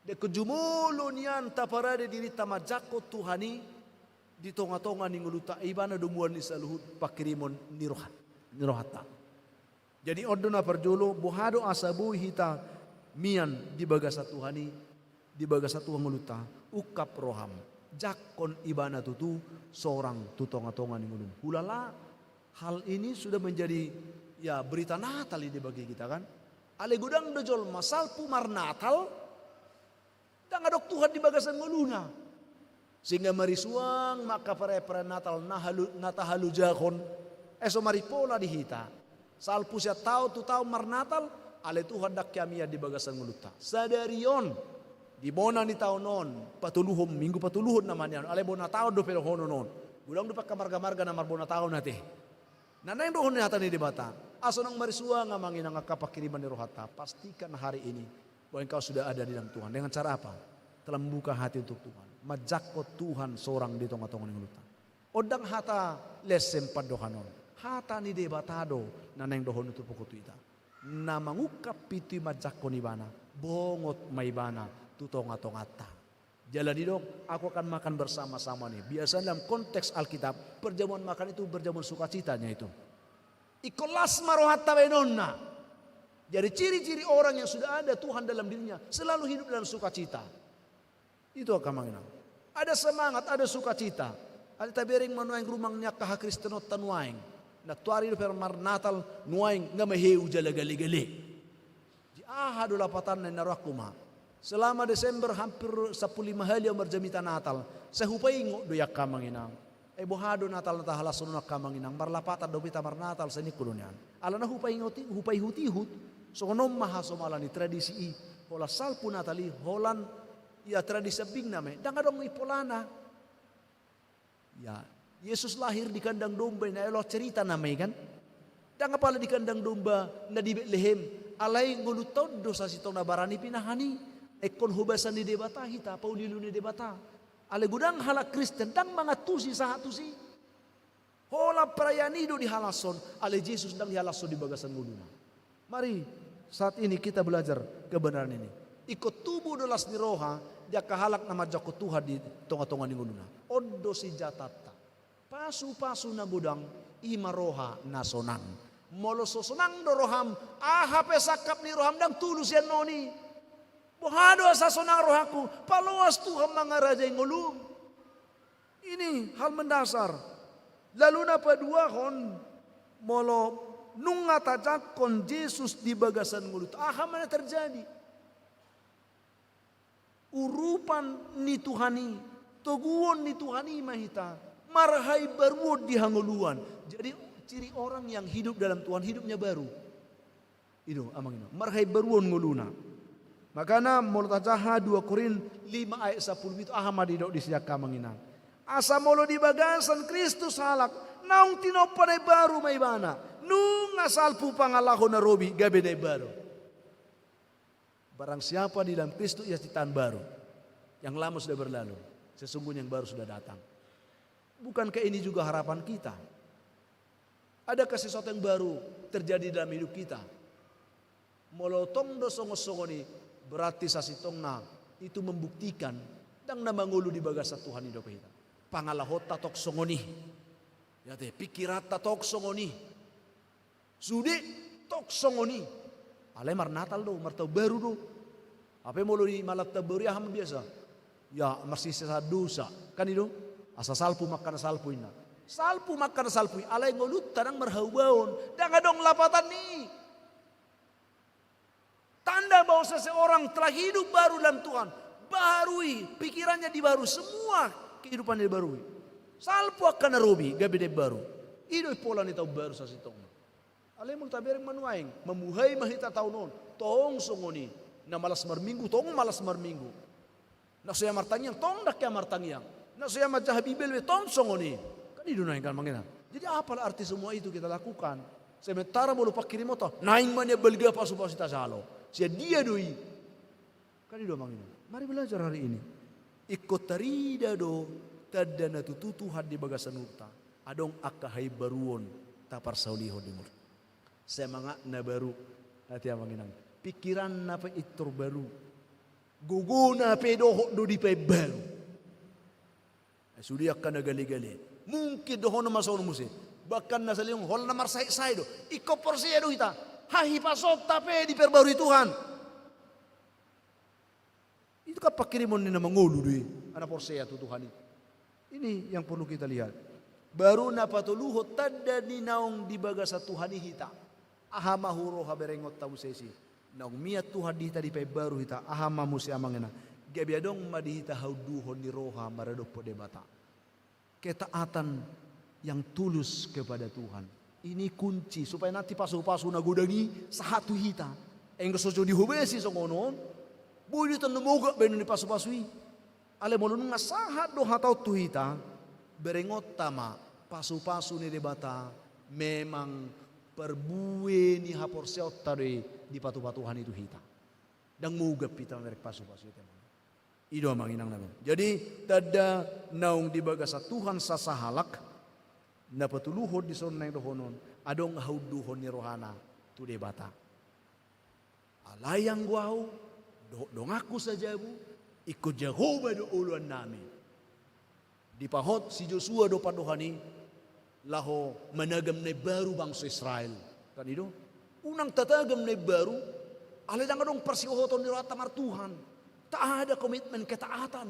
Dengke jumolo nian taparade dirinta manjangkon Tuhan i di tongatonga ni ngolunta, ibana do mual ni saluhut pangkirimon ni roha, ni rohanta. Jadi on do na parjolo, boha do asa boi hita mian di bagasan Tuhan i, di bagasan Tuhan ngolunta, ungkap roham, jangkon ibana tutu sorang tu tongatonga ni ngolum. Hulala hal ini sudah menjadi, ya, berita Natal ini bagi kita, kan? Alai godang do jolma salpu marnatal, ndang adong Tuhan di bagasan ngoluna. Sehingga marisuang ma angka perayaan-perayaan Natal na halu-, na tahalojahon. Ai so marimpola di hita. Salpu sian taon tu taon marnatal, alai Tuhan ndang hea mian di bagasan ngolunta. Sadari on, di bona ni taon on, patoluhon, minggu patoluhon nama nian on, alai bona taon dope dohonon on. Godang dope angka margamarga na marbona taon ate. Na naeng dohonon ni hata ni Debata. Asa unang marisuang, amang inang, angka pangkirimon ni rohanta. Pastikan hari ini bahwa engkau sudah ada di dalam Tuhan. Dengan cara apa? Telah membuka hati untuk Tuhan. Manjangkon Tuhan sorang di tongatonga ni ngolunta. On ndang hata lessem pandohan on. Hata ni Debata do na naeng dohonon tu pongki tu hita. Na mangungkap pintu i manjangkon ibana, bongot ma ibana tu tongatonganta. Jala didok, "Aku akan makan bersama-sama nih." Biasanya dalam konteks Alkitab, perjamuan makan itu perjamuan sukacitanya itu. Ingkon las ma rohanta baenonna. Jadi ciri-ciri orang yang sudah ada Tuhan dalam dirinya, selalu hidup dalam sukacita. Itu angka amang inang. Ada semangat, ada sukacita. Alai tabereng ma nuaeng rumang ni angka hakristenonta nuaeng. Nantoari dope marnatal nuaeng nga maheu jala gale-gale. Di aha do lapatanna inna rohangku ma. Selama Desember hampir sampulu lima hali au marjamita Natal. Sai hupaingot do i angka amang inang. Ai boha do Natal na tahalashon on angka amang inang, marlapatan dope hita marnatal, sai ningku do nian. Alana hupaihut-ihut, songon on ma hasomalan ni tradisi i, holan salpu Natal i, holan, ya, tradisi ambing nama i, ndang adong i polana. Ya, Yesus lahir di kandang domba i, na elo cerita nama i kan. Ndang apala di kandang domba na di Betlehem, alai ngolunta on do sasintongna barani pinahan i, ingkon hobasan ni Debata hita, pauliuli ni Debata. Alai godang halak Kristen, ndang mangantusi sahat tusi. Holan perayaan i do dihalashon, alai Jesus ndang dihalashon di bagasan ngoluna. Mari saat ini kita belajar kebenaran ini. Ingkon tubu do las ni roha di angka halak na manjangkon Tuhan di tongatonga ni ngoluna. On do sinjatanta. Pasupasu na godang, i ma roha na sonang. Molo so sonang do roham, aha pe sangkap ni roham ndang tulus i annon i. Boha do asa sonang rohangku, paloas Tuhan mangarajai ngolum. Ini hal mendasar. Lalu na paduahon, molo nunga tajangkon Jesus di bagasan ngolunta, aha ma na terjadi? Urupan ni Tuhan i, toguon ni Tuhan i ma hita, marhaimbaruon di hangoluan. Jadi ciri orang yang hidup dalam Tuhan, hidupnya baru. I do, amang inang, marhaimbaruon ngoluna. Makana molo tajaha dua Korint lima ayat sampulu pitu, aha ma didok disi angka amang inang? Asa molo di bagasan Kristus halak, naung tinompa na imbaru ma ibana. Nunga salpu pangalaho na robi, gabe na imbaru. Barang siapa di dalam Kristus, ia ciptaan baru. Yang lama sudah berlalu, sesungguhnya yang baru sudah datang. Bukankah ini juga harapan kita? Adakah sesuatu yang baru terjadi dalam hidup kita? Molo tong do songon-songon i, berarti sasintongna itu membuktikan ndang na mangolu di bagasan Tuhan i dope hita. Pangalahonta tong songon i. Ya te, pikiranta tong songon i. Sude tong songon i. Alai marnatal do, martaon baru do. Hape molo di malam taon baru i aha ma biasa? Ya, marsisean dosa. Kan i do? Asa salpu ma angka na salpu inna. Salpu ma angka na salpu i, alai ngolunta ndang marhaubaon, ndang adong lapatan ni i. Tanda bahwa seseorang telah hidup baru dalam Tuhan, baru i, pikirannya dibaru, semua kehidupannya dibarui. Salpu angka na robi, gabe na imbaru. I do i pola ni taon baru sasintongna. Alai molo tabereng ma nuaeng, mamuhai ma hita taon on, tong songon i. Na malas marminggu, tong malas marminggu. Na so hea martangiang, tong ndang hea martangiang. Na so hea manjaha Bibel be, tong songon i. Kan i do nuaeng, kan, amang inang. Jadi apalah arti semua itu kita lakukan? Sementara molo pangkirimonta, naeng ma nian balga pasupasu i tajalo. Sian dia do i? Kan i do, amang inang. Mari belajar hari ini. Ingkon tarida do tanda na tutu Tuhan di bagasan ngolunta. Adong angka haimbaruon taparsaulihon di ngolunta. Semangat na baru, ate, amang inang. Pikiranna pe pintor baru. Gogona pe dohot do dipaimbaru. Sude angka na gale-gale. Mungkin dohonon ma songon muse. Bahkan na saleleng holan na marsahit-sahit do. Ingkon porsea do hita. Hahipasoonta pe diperbarui Tuhan. Itu kan pangkirimon ni na mangolu do i, na porsea tu Tuhan i. Ini yang perlu kita lihat. Baru na patoluhon tanda ni naung di bagasan Tuhan i hita. Aha ma huroha berengonta muse disi? Naung mian Tuhan di hita, dipaimbaru hita, aha ma muse, amang inang? Gabe adong ma di hita haunduhon ni roha maradophon Debata. Ketaatan yang tulus kepada Tuhan. Ini kunci supaya nanti pasupasu na godang i sahat tu hita. Anggo so jo dihobasi songon on, boi do hita na mogak bahenon ni pasupasu i. Alai molo nunga sahat do hata on tu hita, berengonta ma, pasupasu ni Debata memang parbue ni haporseaonta do i dipatupa Tuhan i tu hita. Ndang mogak hita mamereng pasupasu i, teman. I do, amang inang, na baru. Jadi, tanda naung di bagasan Tuhan sasahalak, na patoluhon dison naeng dohonon, adong haunduhon ni rohana tu Debata. Alai anggo ahu, dohot donganku sajabu, ingkon Jahowa do oloannami. Dipahot si Josua do pandohan i, laho managam na imbaru bangso Israel. Kan i do? Unang tatagam na imbaru, alai ndang adong parsihohoton ni rohanta mar Tuhan. Tak ada komitmen ketaatan.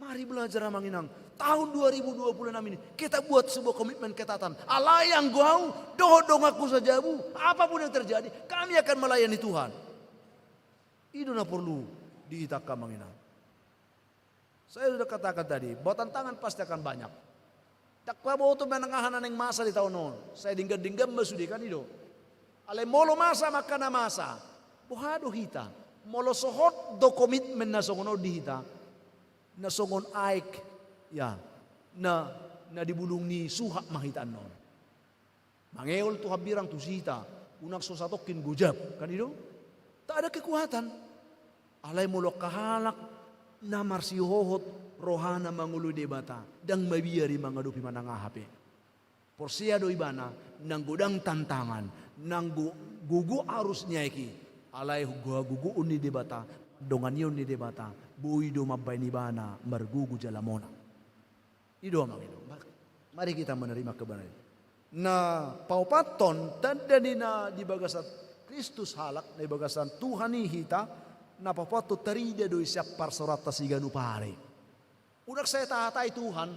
Mari belajar, amang inang. Tahun dua ribu dua puluh enam ini, kita buat sebuah komitmen ketaatan. Alai anggo ahu, dohot donganku sajabu, apapun yang terjadi, kami akan melayani Tuhan. I do na porlu di hita, amang inang. Saya sudah katakan tadi, bahwa tantangan pasti akan banyak. Ndang paboto manang aha na naeng masa di taon on. Sai denggan-denggan ma sude, kan i do. Alai molo masa ma angka na masa, boha do hita? Molo so hot do komitmen na songon on di hita, na songon aek, ya, na, na di bulung ni suhat ma hita annon. Mangeol tu hambirang, tu sita, unang so satongkin gojap, kan i do? Tak ada kekuatan. Alai molo angka halak na marsihohot rohana mangoloi Debata, ndang mabiar i mangadopi manang aha pe. Porsea do ibana, nang godang tantangan, nang go-, gogo arus ni aek i, alai gogo-, gogoon ni Debata, donganion ni Debata, boi do mambaen ibana margogo jala monang. I do, amang inang. Ma-, mari kita menerima kebenaran. Na paopathon, tanda ni na di bagasan Kristus halak, na di bagasan Tuhan i hita, na paopathon tarida do i sian parsaoranta siganup ari. Unang sai tahatai Tuhan,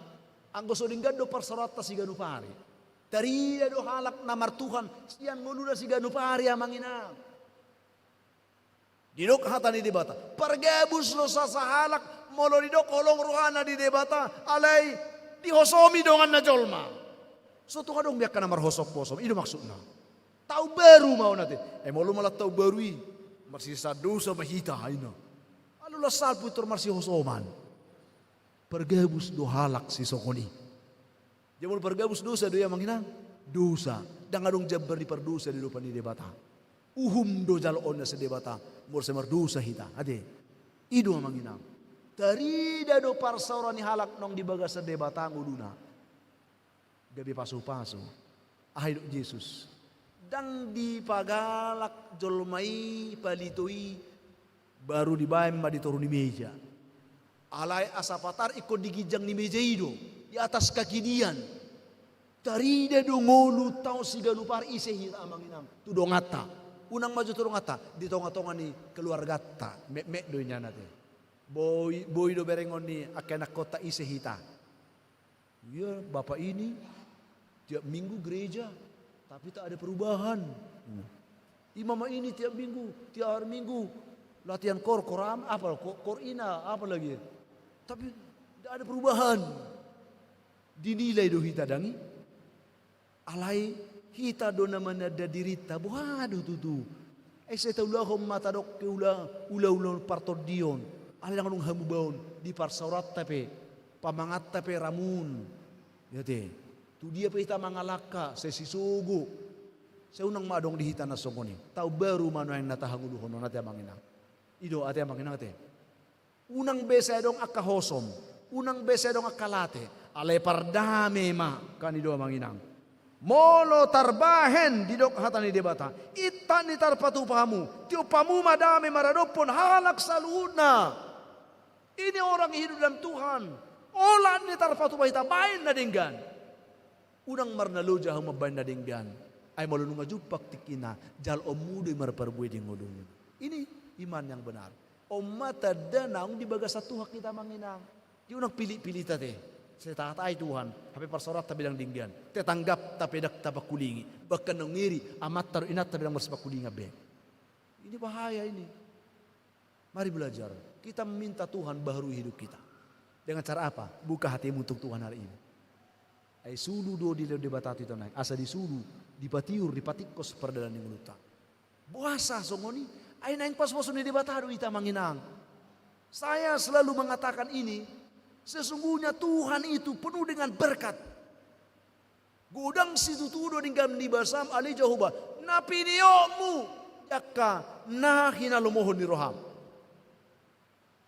anggo so denggan do parsaoranta siganup ari. Tarida do halak na mar Tuhan, sian ngoluna siganup ari, amang inang. Didok hata ni Debata, pargabus do sasahalak, molo didok holong rohana di Debata, alai dihosomi donganna jolma. So tung adong be angka na marhosom-hosom, i do maksudna. Taon baru ma on ate. Eh, molo malang taon baru i, marsisa dosa ma hita, aina. Alai las salpu tor marsihosoman. Pargabus do halak sisongon i. Jadi molo pargabus dosa do i, amang inang, dosa. Ndang adong jambar ni pardosa di adopan ni Debata. Uhum do jaloonna sian Debata, molo sai mardosa hita, ate. I do, amang inang. Tarida do parsaoran ni halak naung di bagasan Debata ngoluna. Gabe pasu-pasu. Aha didok Jesus? Ndang dipagalak jolma i palito i, baru dibaen ma di toru ni meja. Alai asa patar ingkon di ginjang ni meja i do, di atas kakidian. Tarida do ngolunta on siganup ari, ise hita, amang inang, tu donganta. Unang ma jo tu donganta, di tonga-tonga ni keluarganta, metmet do i nian ate. Boi, boi do berengon ni angka ianakhonta ise hita. Iya, bapak ini tiap minggu gereja, tapi tak ada perubahan. Imam ini tiap minggu, tiap hari Minggu latihan kor, koram, apa, ko-, kor ina, apa lagi. Tapi tidak ada perubahan. Dinilai do hita dang i. Alai hita do na mananda dirinta, boha do tutu. Ai sai taulahon ma tadok ke ula, ula-ula partondion. Alai dang adong hamubaon, di parsaoranta pe, pamanganta pe ramun. Ia te, tu dia pe hita mangalangka, sai sisogo. Sai unang ma adong di hita na songon i. Taon baru ma nuaeng na tahangoluhon on, ate amang inang. I do, ate amang inang, ate. Unang be sai adong angka hosom, unang be sai adong angka late, alai pardame ma, kan i do amang inang. Molo tarbahen didok hata ni Debata, intat ni tarpatupa hamu, tiop hamu ma dame maradophon halak saluhutna. Ini orang hidup dalam Tuhan. Olat ni tarpatupa hita baen na denggan. Unang marnaloja hamu mambaen na denggan. Ai molo nunga jumpang tingkina, jaloonmu do i marparbue di ngolum. Ini iman yang benar. On ma tanda naung di bagasan Tuhan hita amang inang. Jadi unang pilih-pilih ate. Sai tahatai Tuhan, hape parsaoranta pe dang denggan. Tetanggata pe dang tapangkulingi. Bahkan naung iri, amanta dohot inanta pe dang marsipangkulingan be. Ini bahaya ini. Mari belajar. Kita meminta Tuhan baharui hidup kita. Dengan cara apa? Buka hatimu untuk Tuhan hari ini. Ai sulu do dilehon Debata tu hita on, asa disulu, dipatiur, dipatingkos pardalan ni ngolunta. Boasa songon i? Ai naeng pasupasu ni Debata do hita amang inang. Saya selalu mengatakan ini, sesungguhnya Tuhan itu penuh dengan berkat. Godang situtu do denggan ni basam ale Jahowa, na piniopmu, jangka na hinalomohon ni roham.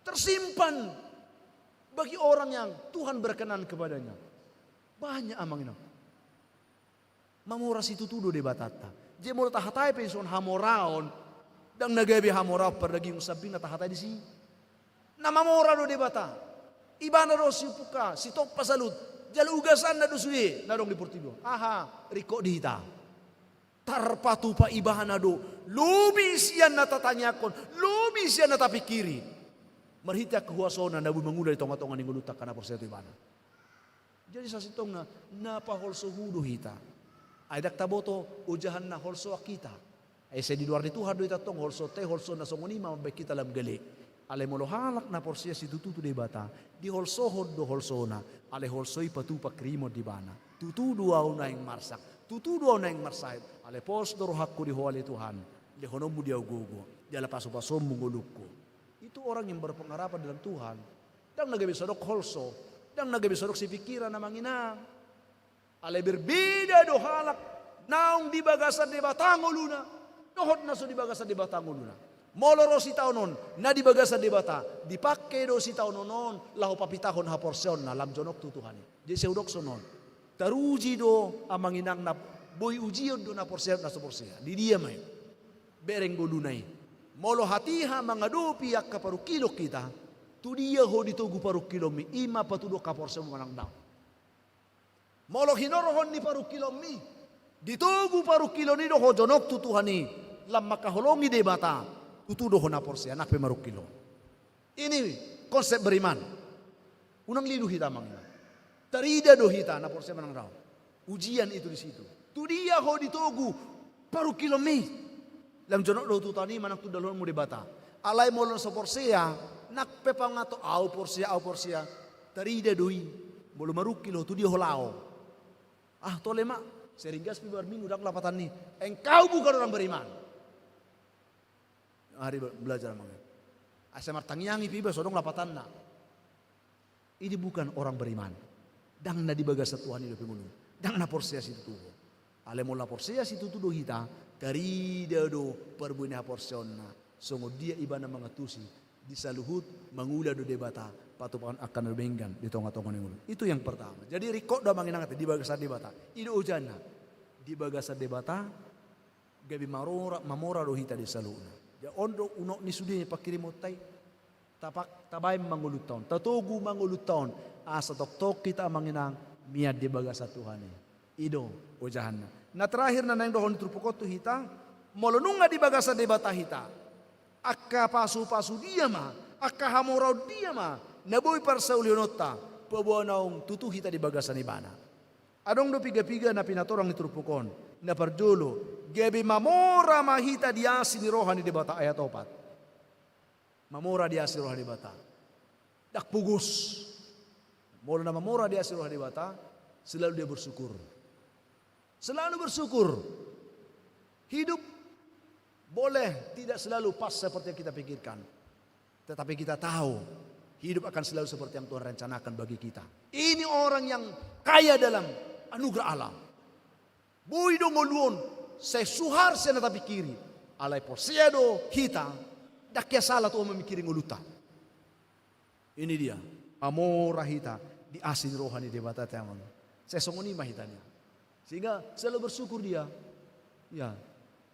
Tersimpan bagi orang yang Tuhan berkenan kepadanya. Banyak amang inang. Mamora situtu do Debatanta. Jadi molo tahatai pe songon hamoraon, dang na gabe hamoraon pardagingon sambing na tahatai disi. Na mamora do Debata. Ibana do siumpuka, sitompa saluhut. Jala ugasanna do sude na adong di portibi on. Aha, ringkot di hita. Tarpatupa ibana do, lobi sian na tatangiangkon, lobi sian na tapingkiri. Marhite angka huasona na boi mangula di tongatonga ni ngolunta angka na porsea tu ibana. Jadi sasintongna, na paholsohu do hita. Ai dang taboto ojahan na holsoan hita. Ai sai di luar ni Tuhan do hita tong holsoanta i, holso na songon i ma mambaen hita lam gale. Alai molo halak na porsea situtu tu Debata, diholsohon do holsona, alai holso i patupa rimon di ibana. Tutu do ahu naeng marsak, tutu do ahu naeng marsahit, alai pos do rohangku di Ho ale Tuhan, lehononmu di ahu gogo, jala pasupasuonmu ngolungku. Itu orang yang berpengharapan dalam Tuhan. Dang na gabe sodok holso, dang na gabe sodok sipingkiran amang inang. Alai berbeda do halak naung di bagasan Debata ngoluna dohot na so di bagasan Debata ngoluna. Molo ro sitaonon na di bagasan Debata, dipangke do sitaonon on laho papitahon haporseaonna lam jonok tu Tuhan i. Jadi sai hudok songon on, taruji do amang inang na boi ujion do na porsea, na so porsea. Di dia ma i? Bereng ngoluna i. Molo hatiha mangadopi angka parungkilon hita, tu dia ho ditogu parungkilonmi, i ma patuduhon haporseaonmu manang daong. Molo hinorhon ni parungkilonmi, ditogu parungkilon i do ho jonok tu Tuhan i, lam mangkaholongi Debata, tutu do ho na porsea, nang pe marungkilon. Ini konsep beriman. Unang lilu hita amang inang. Tarida do hita na porsea manang daong. Ujian itu di situ. Tu dia ho ditogu parungkilonmi? Lam jonok do tu Tuhan i manang tu dalanmu Debata. Alai molo na so porsea, nang pe pangato, ahu porsea, ahu porsea. Tarida do i. Molo marungkil ho tu dia ho laho? Ah, tole ma. Sering gas pe marminggu dang lapatan ni. Engkau bukan orang beriman. Ari belajar amang. Asa martangiangi pe iba so adong lapatanna. Ini bukan orang beriman. Dang na di bagasan Tuhan i dope ngoluna. Dang na porsea situtu. Alai molo na porsea situtu do hita, tarida do parbue ni haporseaonna. Songon dia ibana mangantusi, di saluhut mangula do Debata patupahon angka na denggan di tongatonga ni ngolu. Itu yang pertama. Jadi ringkot do amang inang ate di bagasan Debata. I do ojahanna. Di bagasan Debata, gabe marora, mamora do hita di saluhutna. Jadi on do unok ni sude pangkirimonta i. Tapak, tabaen ma ngolunta on, tatogu ma ngolunta on, asa tongtong hita amang inang mian di bagasan Tuhan i. I do ojahanna. Na terakhir na naeng dohonon ni turpuk on tu hita, molo nunga di bagasan Debata hita, angka pasupasu dia ma, angka hamoraon dia ma na boi parsaulihononta? Paboa naung tutu hita di bagasan ibana. Adong do piga-piga na pinatorang ni turpuk on. Na parjolo, gabe mamora ma hita di asi ni roha ni Debata, ayat opat. Mamora di asi ni roha ni Debata. Ndang pogos. Molo na mamora di asi ni roha ni Debata, selalu dia bersyukur. Selalu bersyukur. Hidup boleh tidak selalu pas seperti yang kita pikirkan. Tetapi kita tahu, hidup akan selalu seperti yang Tuhan rencanakan bagi kita. Ini orang yang kaya dalam anugerah Allah. Boi do ngolu on, sai suhar sian na tapikiri. Alai porsea do hita, ndang hea sala Tuhan mamikiri ngolunta. Ini dia, mamora hita di asi ni roha ni Debata, teman. Sai songon i ma hita, nian. Sehingga selalu bersyukur dia. Ya,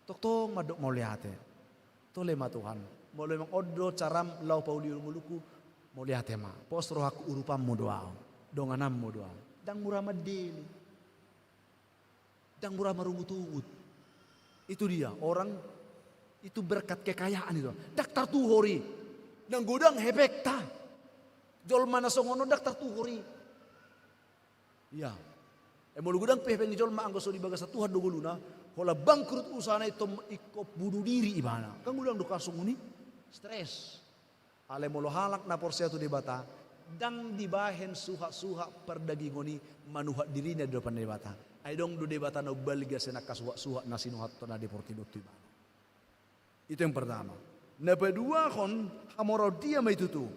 tongtong mandok mauliate. Tole ma Tuhan. Molo memang on do caram laho paulihon ngolungku, mauliate ma. Pos rohangku, urupanmu do ahu. Dongananmu do ahu. Ndang mura mandele. Ndang mura marungut-ungut. Itu dia, orang itu berkat kekayaan itu. Ndang tartuhor i. Ndang godang hepengta. Jolma na songon on ndang tartuhor i. Iya. E, molo godang pe hepeng ni jolma anggo so di bagasan Tuhan do ngoluna, holan bangkrut usahana, ingkon, ingkon bunuh diri ibana. Kan godang do kasus songon i. Stres. Alai molo halak na porsea tu Debata, ndang dibahen suhat-suhat pardagingon i manuhat dirina di adopan Debata. Ai adong do Debata na umbalga sian angka suhat-suhat na sinuhathonna di portibi on tu ibana. Itu yang pertama. Na paduahon, hamoraon dia ma i tutu.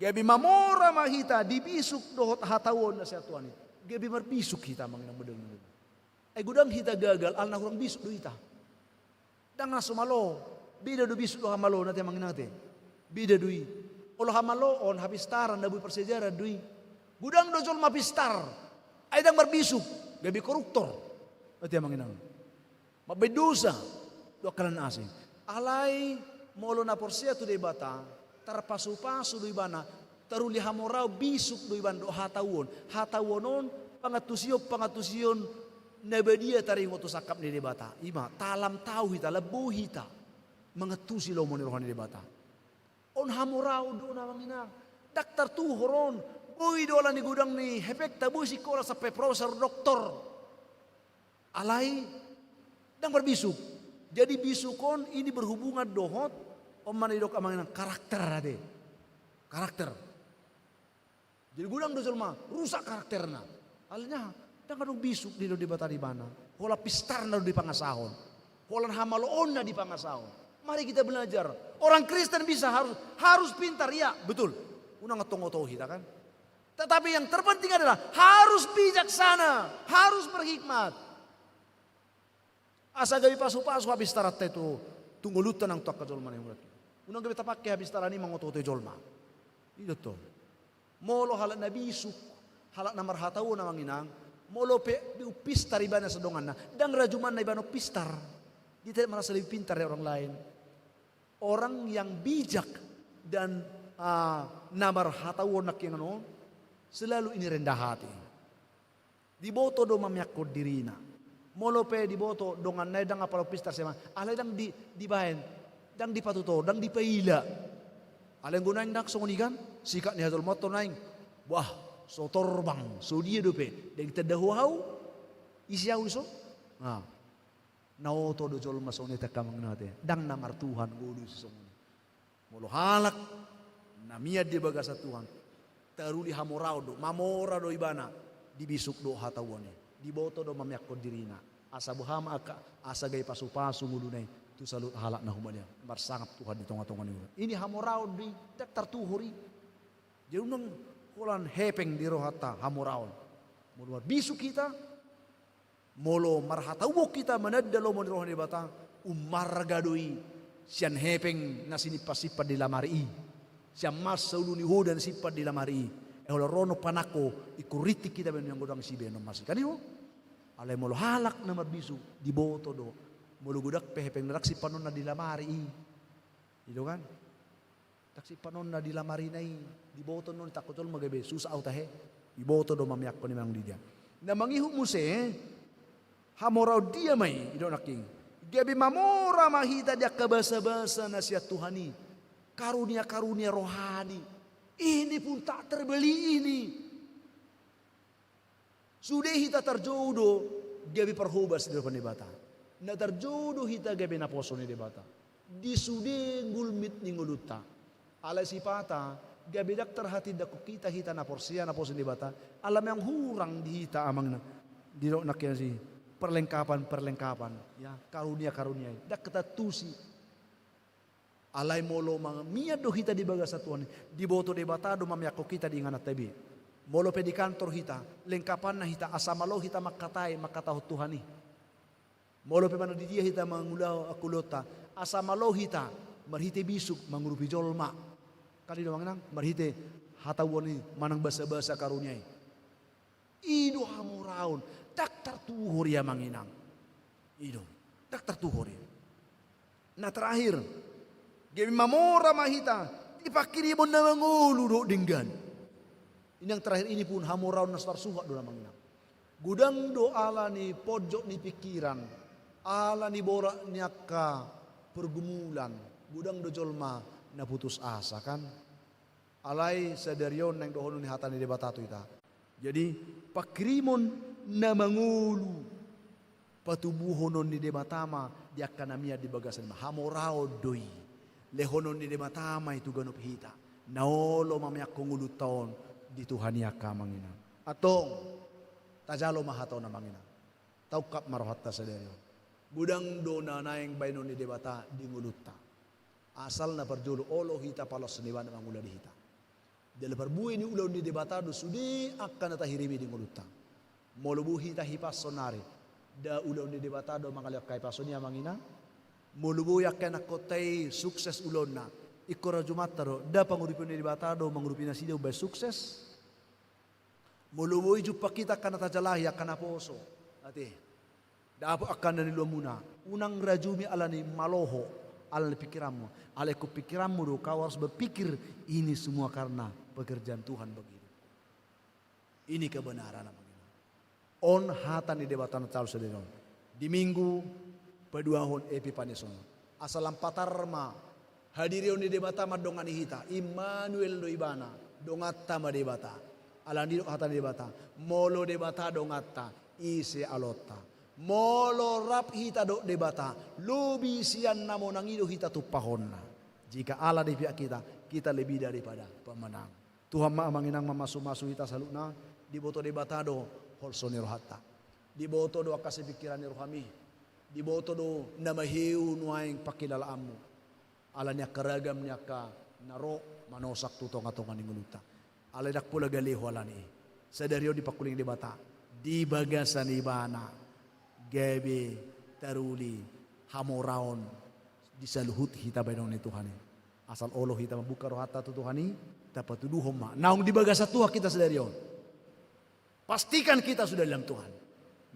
Gabe mamora ma hita di bisuk dohot hatauon na sian Tuhan i. Gabe marbisuk hita, amang inang, molo denggan. Ai godang hita gagal ala na hurang bisuk do hita. Ndang na so malo. Beda do bisuk dohot hamaloon, ate, amang inang, ate. Beda do i. Olo hamaloon, hapistaran, na boi parsiajaran do i. Godang do jolma pistar, ai ndang marbisuk, gabe koruptor, ate, amang inang. Mambahen dosa dohot angka na asing. Alai molo na porsea tu Debata, tarpasu-pasu do ibana, taruli hamoraon, bisuk do ibana dohot hatauon. Hatauon on pangantusion, pangantusion na badia taringot tu sangkap ni Debata. I ma, talam tau hita, lambok hita mangantusi lomo ni roha ni Debata. On hamoraon do on, amang inang. Ndang tartuhor on. Boi do ala ni godang ni hepengta, boi sikola sampe profesor, doktor. Alai ndang marbisuk. Jadi bisuk on ini berhubungan dohot, on ma na didok, amang inang, karakter, ate. Karakter. Jadi godang do jolma rusak karakterna. Alana ndang adong bisuk dilehon Debata di ibana. Holan pistarna do dipangasahon. Holan hamaloonna dipangasahon. Mari kita belajar. Orang Kristen bisa harus, harus pintar, iya, betul. Unang tong oto hita, kan. Tetapi yang terpenting adalah harus bijaksana, harus berhikmat. Asa gabe pasu-pasu hapistaranta i tu, tu ngolunta nang tu angka jolma na hurang. Unang gabe tapangke hapistaran i mangoto-otoi jolma. I do tong. Molo halak na bisuk, halak na marhatauon, amang inang, molo pe umpistar ibana sian donganna, ndang rajumanna ibana umpistar. Dia tidak merasa lebih pintar dari orang lain. Orang yang bijak dan, ah, na marhatauon nangkiningan on, selalu ini rendah hati. Diboto do mamiakkon dirina. Molo pe diboto donganna i ndang apala umpistar sian ibana, alai ndang di, dibaen, ndang dipatuto, ndang dipaila. Alai anggo naeng ndang songon i, kan, sikap ni hajolmaonta naeng. Wah, so torbang, so dia dope, ndang ditanda ho ahu, ise ahu dison. Nah, na oto do jolma songon i, ate, amang inang, ate. Ndang na martuhan ngolu songon i. Molo halak na mian di bagasan Tuhan, taruli hamoraon do, mamora do ibana di bisuk dohot hatauon i. Diboto do mamiakkon dirina. Asa boha ma angka, asa gabe pasu-pasu ngoluna i tu saluhut halak na humaliang. Marsangap Tuhan di tonga-tonga ni ngoluna. Ini hamoraon do i, ndang tartuhor i. Jadi unang holan hepeng di rohanta hamoraon. Molo marbisuk hita, molo marhatauon hita mananda lomo ni roha ni Debata, ummarga do i sian hepeng na sinimpan-simpan di lamari i, sian masa ulu ni hoda na simpan di lamari i. E, holan ro panangko, ingkon rintik hita baen on, godang sibaenon masa i, kan, i do. Alai molo halak na marbisuk, diboto do. Molo godang pe hepeng na ndang simpanonna di lamari i. I do, kan? Ndang simpanonna di lamarina i, diboto do on, tangko jolma gabe susah ahu tahe. Diboto do mamiakkon i manang di dia. Na mangihut muse, hamoraon dia ma i, didok nangkin. Gabe mamora ma hita di angka basa-basa na sian Tuhan i. Karunia-karunia rohani. Ini pun tak terbeli ini. Sude hita tarjou do gabe parhobas di adopan Debata. Na tarjou do hita gabe naposo ni Debata di sude gulmit ni ngolunta. Alai sipata gabe ndang tarhatindangkon hita, hita na porsea, naposo ni Debata, ala memang hurang di hita, amang inang, didok nangkin i, perlengkapan-perlengkapan, ya, karunia-karunia i ndang taantusi. Alai molo ma-, mian do hita di bagasan Tuhan i, diboto Debata do mameakkon hita di ingananta be. Molo pe di kantor hita, lengkapanna hita asa malo hita mangkatai, mangkatahon Tuhan i. Molo pe manang di dia hita mangulahon angka ulaonta, asa malo hita marhite bisuk mangurupi jolma. Kan i do, amang inang, marhite hatauon i manang basa-basa karunia i. I do hamoraon, ndang tartuhor i, amang inang. I do, ndang tartuhor i. Na terakhir, gabe mamora ma hita di pangkirimon na mangolu dohot denggan. Inang, terakhir ini pun hamoraon na so tarsuhat do, amang inang. Godang do ala ni ponjot ni pingkiran, ala ni borat ni angka pergumulan, godang do jolma na putus asa, kan? Alai sadari on naeng dohonon ni hata ni Debata tu hita. Jadi, pangkirimon na mangolu, patubuhonon ni Debata ma di angka na mian di bagasan i, hamoraon do i. Lehonon ni Debata ma i tu ganup hita na olo mameakkon ngolunta on di Tuhan i, angka amang inang. Antong, tajalo ma hataon, amang inang. Taungkap ma rohanta sadari on. Godang do na naeng baenon ni Debata di ngolunta. Asal na parjolo olo hita paloas ni Ibana mangula di hita. Jala parbue ni ulaon ni Debata do sude angka na tahirim i di ngolunta. Molo boi hita hipas saonari, nda ulaon ni Debata do mangalehon hahipason i, amang inang? Molo boi angka ianakhonta i sukses ulaonna, ingkon rajumanta do, nda panguripion ni Debata do mangurupi nasida umbahen sukses? Molo boi jumpang hita angka na tajalahi, angka naposo, ate, dapot angka na niluamuna, unang rajumi ala ni maloho, ala ni pingkiranmu. Alai ingkon pingkiranmu do, kau harus berpikir ini semua karena pekerjaan Tuhan bagi hidupku. Ini kebenaran, amang inang. On hata ni Debata na talu sadari on di Minggu paduahon Epipanes on. Asa lam patar ma hadirion ni Debata mandongani hita. Immanuel do Ibana, donganta ma Debata. Alani i didok hata ni Debata, molo Debata donganta, ise alonta? Molo rap hita dohot Debata, lobi sian na monang i do hita tumpahonna. Jika Allah di pihak kita, kita lebih daripada pemenang. Tuhan ma, amang inang, mamasumasu hita saluhutna. Diboto Debata do holso ni rohanta. Diboto do angka sipingkiran ni rohami. Diboto do na maheu nuaeng pangkilalaanmu. Ala ni angka ragam ni angka na ro manosak tu tongatonga ni ngolunta. Alai ndang pola galeho ala ni i. Sadari on dipangkuling Debata, di bagasan Ibana gabe taruli hamoraon di saluhut hita baenon ni Tuhan i. Asal olo hita mambuka rohanta tu Tuhan i, tapatuduhon ma naung di bagasan Tuhan hita sadari on. Pastikan kita sudah dalam Tuhan.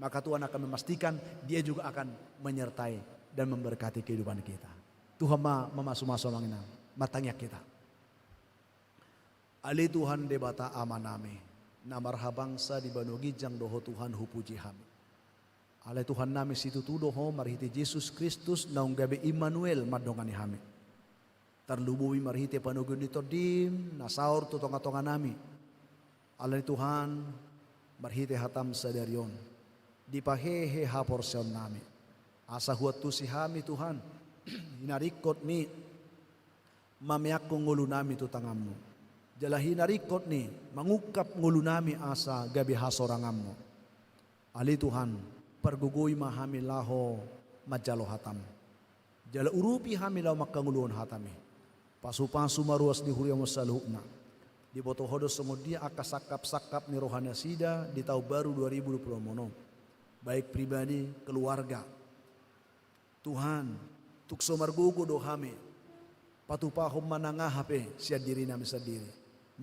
Maka Tuhan akan memastikan, Dia juga akan menyertai dan memberkati kehidupan kita. Tuhan ma mamasumasu, amang inang. Martangiang hita. Ale Tuhan Debata Amanami, na marhabangsa di banua ginjang do Ho Tuhan, hupuji hami. Ale Tuhannami, situtu do Ho marhite Jesus Kristus naung gabe Immanuel mandongani hami. Tarlumobi marhite panoguon ni Tondim na saor tu tongatonganami. Alani Tuhan, marhite hataM sadari on, dipahehe haporseaonnami. Asa huantusi hami Tuhan, hinaringkot ni mameakkon ngolunami tu tanganMu. Jala hinaringkot ni mangungkap ngolunami asa gabe hasoranganMu. Ale Tuhan, pargogoi ma hami laho manjalo hataM. Jala urupi hami laho mangkangoluhon hataMi. Pasupasu ma ruas ni huriaMu saluhutna. Diboto Ho do songon dia angka sangkapsangkap ni rohanasida di taon baru dua ribu dua puluh enam on. Baik pribadi, keluarga. Tuhan, tung so margogo do hami, patupahon ma nang aha pe sian dirinami sandiri,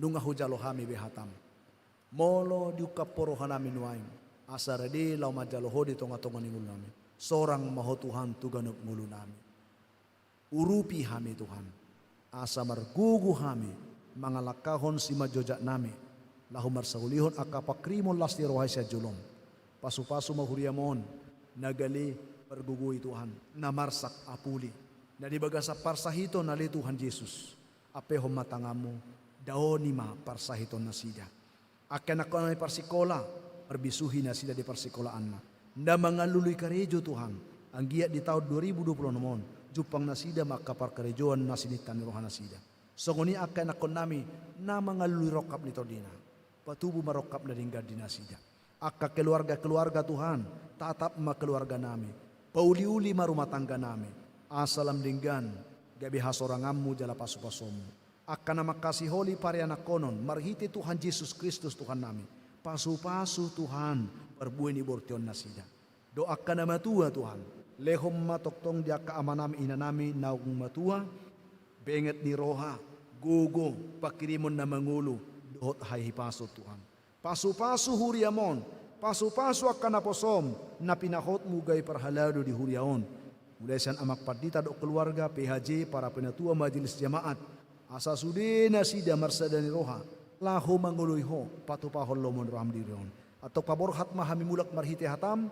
nunga hujalo hami be hataM. Molo diungkap Ho rohanami nuaeng, asa rade laho manjalo Ho di tongatonga ni ngolunami, sorang ma Ho Tuhan tu ganup ngolunami. Urupi hami Tuhan, asa margogo hami mangalangkahon simanjojaknami, laho marsaulihon angka pangkirimon las ni roha i sian joloM. Pasupasu ma huriaMu on, na gale pargogoi Tuhan, na marsak apuli, na di bagasan parsahiton ale Tuhan Jesus. Ampehon ma tanganMu, daoni ma parsahiton nasida. Angka ianakhonnami parsikola, Marbisuhi nasida di parsikolaanna. Na mangalului karejo Tuhan, anggiat di taon dua ribu dua puluh onom on, jumpang nasida ma angka parkarejoan na sininta ni rohanasida. Songon i angka ianakkonnami na mangalului rongkap ni tondina. Patubu ma rongkap na denggan di nasida. Angka keluarga-keluarga Tuhan, tatap ma keluarganami. Pauliuli ma rumah tangganami. Asa lam denggan, gabe hasoranganmu jala pasupasuonmu. Angka na mangkasiholi parianakkonon, marhite Tuhan Jesus Kristus Tuhannami. Pasupasu Tuhan, parbue ni bortionnasida. Dohot angka na matua Tuhan, lehon ma tongtong di angka amanami inanami naung matua, benget ni roha, gogo, pangkirimon na mangolu, dohot hahipason Tuhan. Pasupasu huriam on, pasupasu angka naposom, na pinahotmu gabe parhalado di huria on. Mulai sian amang pandita dohot keluarga, P H J, para penatua majelis jamaat, asa sude nasida marsada ni roha, laho mangoloi ho, patupahon lomo ni roham di huria on. Antong paborhat ma hami mulak marhite hatam,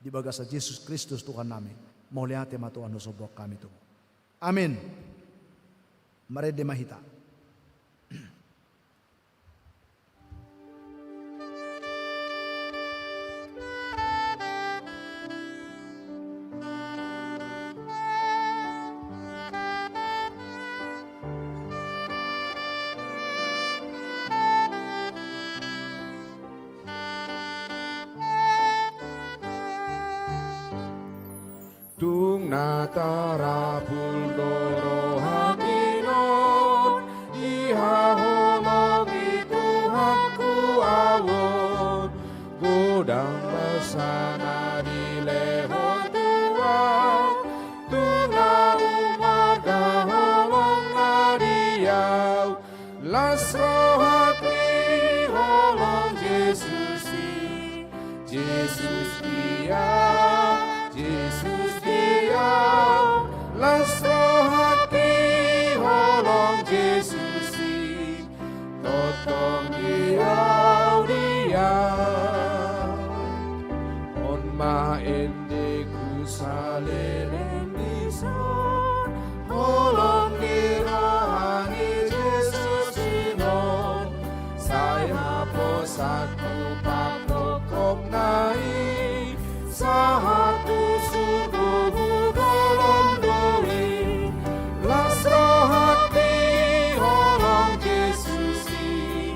di bagasan Jesus Kristus Tuhannami. Mauliate ma Tuhan, husombuhon hami tu Ho. Amin. Marende ma hita. Tung na tarapul do rohangki on, dihaholongi Tuhanku ahu on, godang basa na dilehon Tuhan, tung na umarga holong na di ahu. Las rohangki holong Jesus i, Jesus di ahu, Jesus di ahu. Las rohangki holong Jesus i, tongtong di ahu, di ahu. On ma endeku saleleng dison, holong ni roha ni Jesus i non, sai haposanku pangkophopna i, sahat tu surgo hugolom do i. Las rohangki holong Jesus i,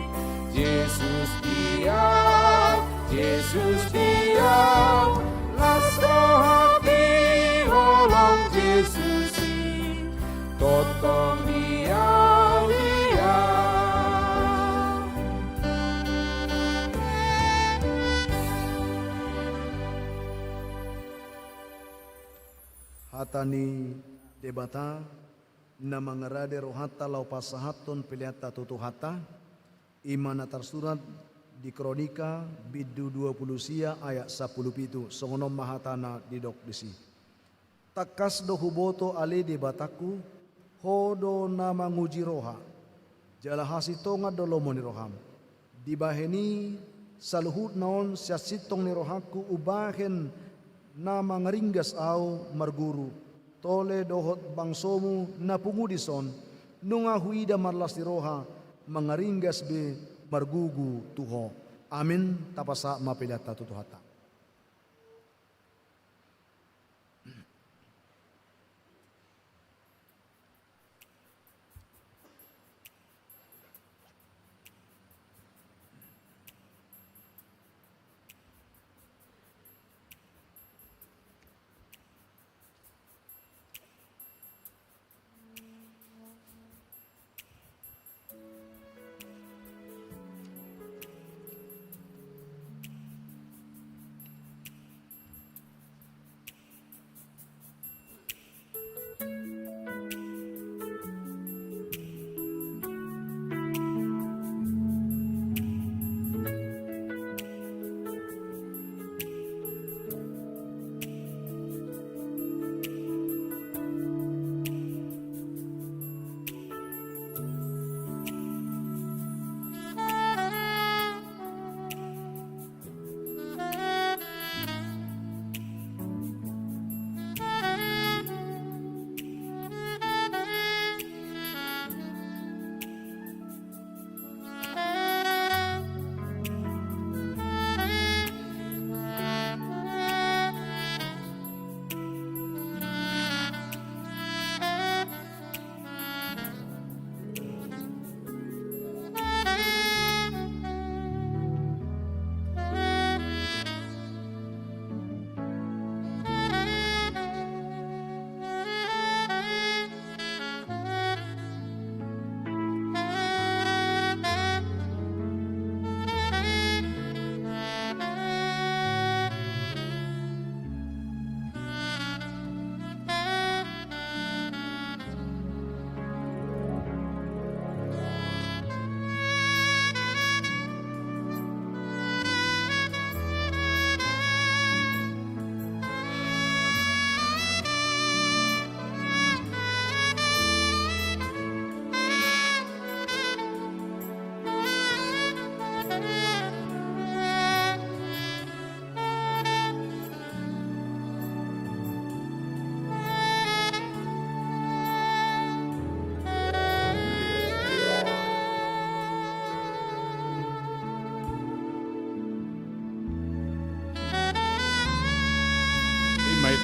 Jesus di ahu, Jesus di ahu. Las rohangki holong Jesus i, tongtong di ahu, di ahu. Hata ni Debata na mangarade rohanta laho pasahathon peleanta tu Tuhanta, i ma na tarsurat di Kronika bindu dua pulu sia ayat sampulu pitu, songon on ma hatana didok disi. Tangkas do huboto ale Debatangku, Ho do na manguji roha, jala hasintongan do lomo ni roham. Dibahen i saluhutna on sian sintong ni rohangku umbahen na mangaringgas ahu marguru, tole dohot bangsomu na pungu dison, nunga huida marlas ni roha, mangaringgas be margugu tu Ho. Amin. Tapasahat ma peleanta tu Tuhanta.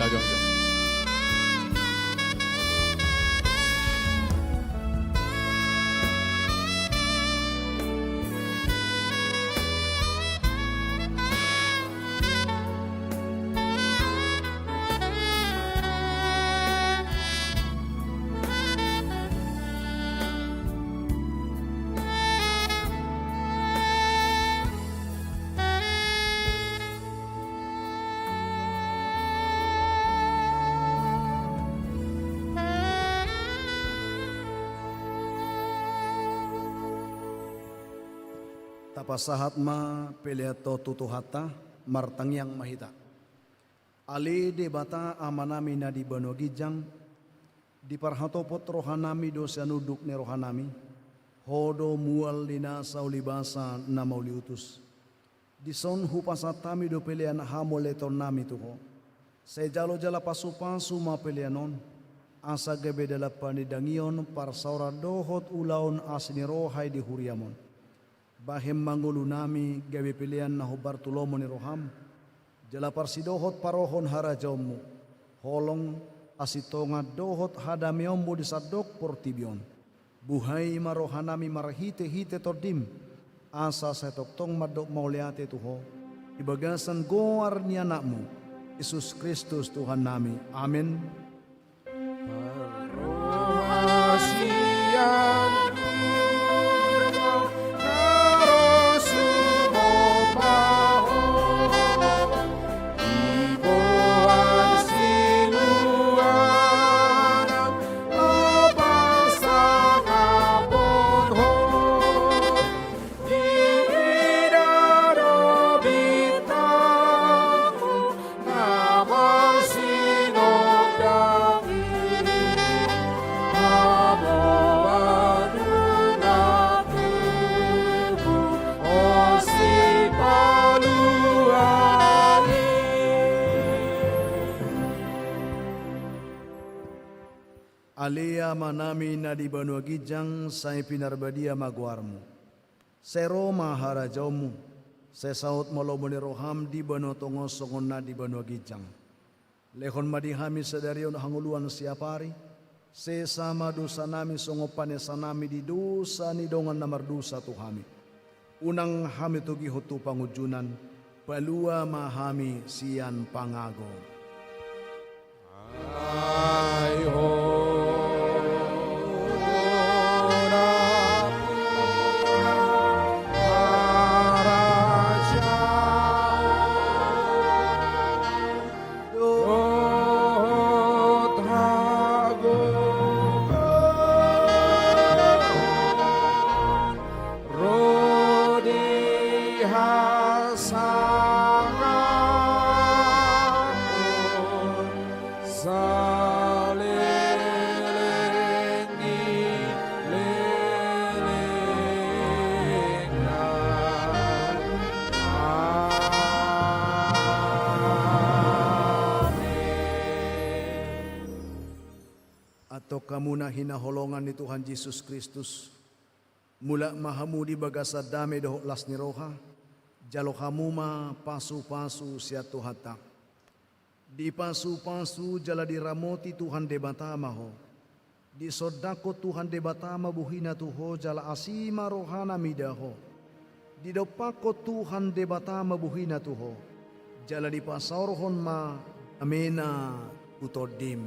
Jongjong. Tapasahat ma pelean on tu Tuhanta, martangiang ma hita. Ale Debata Amanami na di banua ginjang, diparhatopot rohanami do sian unduk ni rohanami, Ho do mual ni nasa ulibasa na mauliutus. Dison hupasahat hami do pelean hamuliatehonnami tu Ho. Sai jalo jala pasupasu ma pelean on, asa gabe dalan panindangion, parsaoran dohot ulaon asi ni roha i di huriam on. Bahen ma ngolunami gabe pelean na hombar tu lomo ni roham, jala parsidohot parohon harajaonmu, holong, hasintongan dohot hadameonmu di sandok portibi on. Buhai ma rohanami marhitehite Tondim, asa sai tongtong mandok mauliate tu Ho, di bagasan goar ni Anakmu, Jesus Kristus Tuhannami. Amen. Ale Amanami na di banua ginjang, sai pinarbadia ma goarmu. Sai ro ma harajaonmu, sai saut ma lomo ni roham di banua tonga on songon na di banua ginjang. Lehon ma di hami sadari on hangoluan siapari, sesa ma dosanami songon panesanami di dosa ni dongan na mardosa tu hami. Unang hami togihon tu pangunjunan, palua ma hami sian pangago. Ro di hasangapon saleleng ni lelengna. Amen. Antong hamu na hinaholongan ni Tuhan Jesus Kristus, mulak ma hamu di bagasan dame dohot las ni roha, jalo hamu ma pasupasu sian Tuhanta. Dipasupasu jala diramoti Tuhan Debata ma ho. Disondangkon Tuhan Debata ma buhina tu ho jala asi ma rohana mida ho. Didompakkon Tuhan Debata ma buhina tu ho, jala dipasaorhon ma damena tu tondim.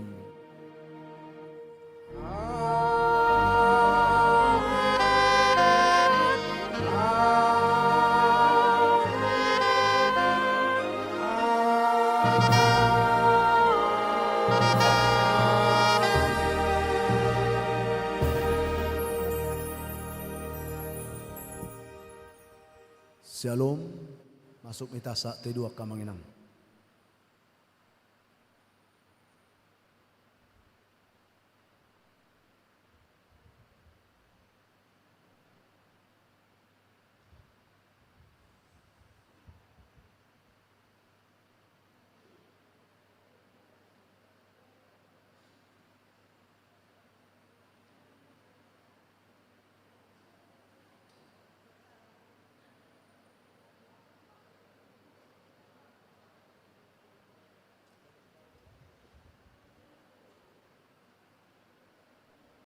Syalom. Masuk ma hita sahat tu Tuhan, amang inang.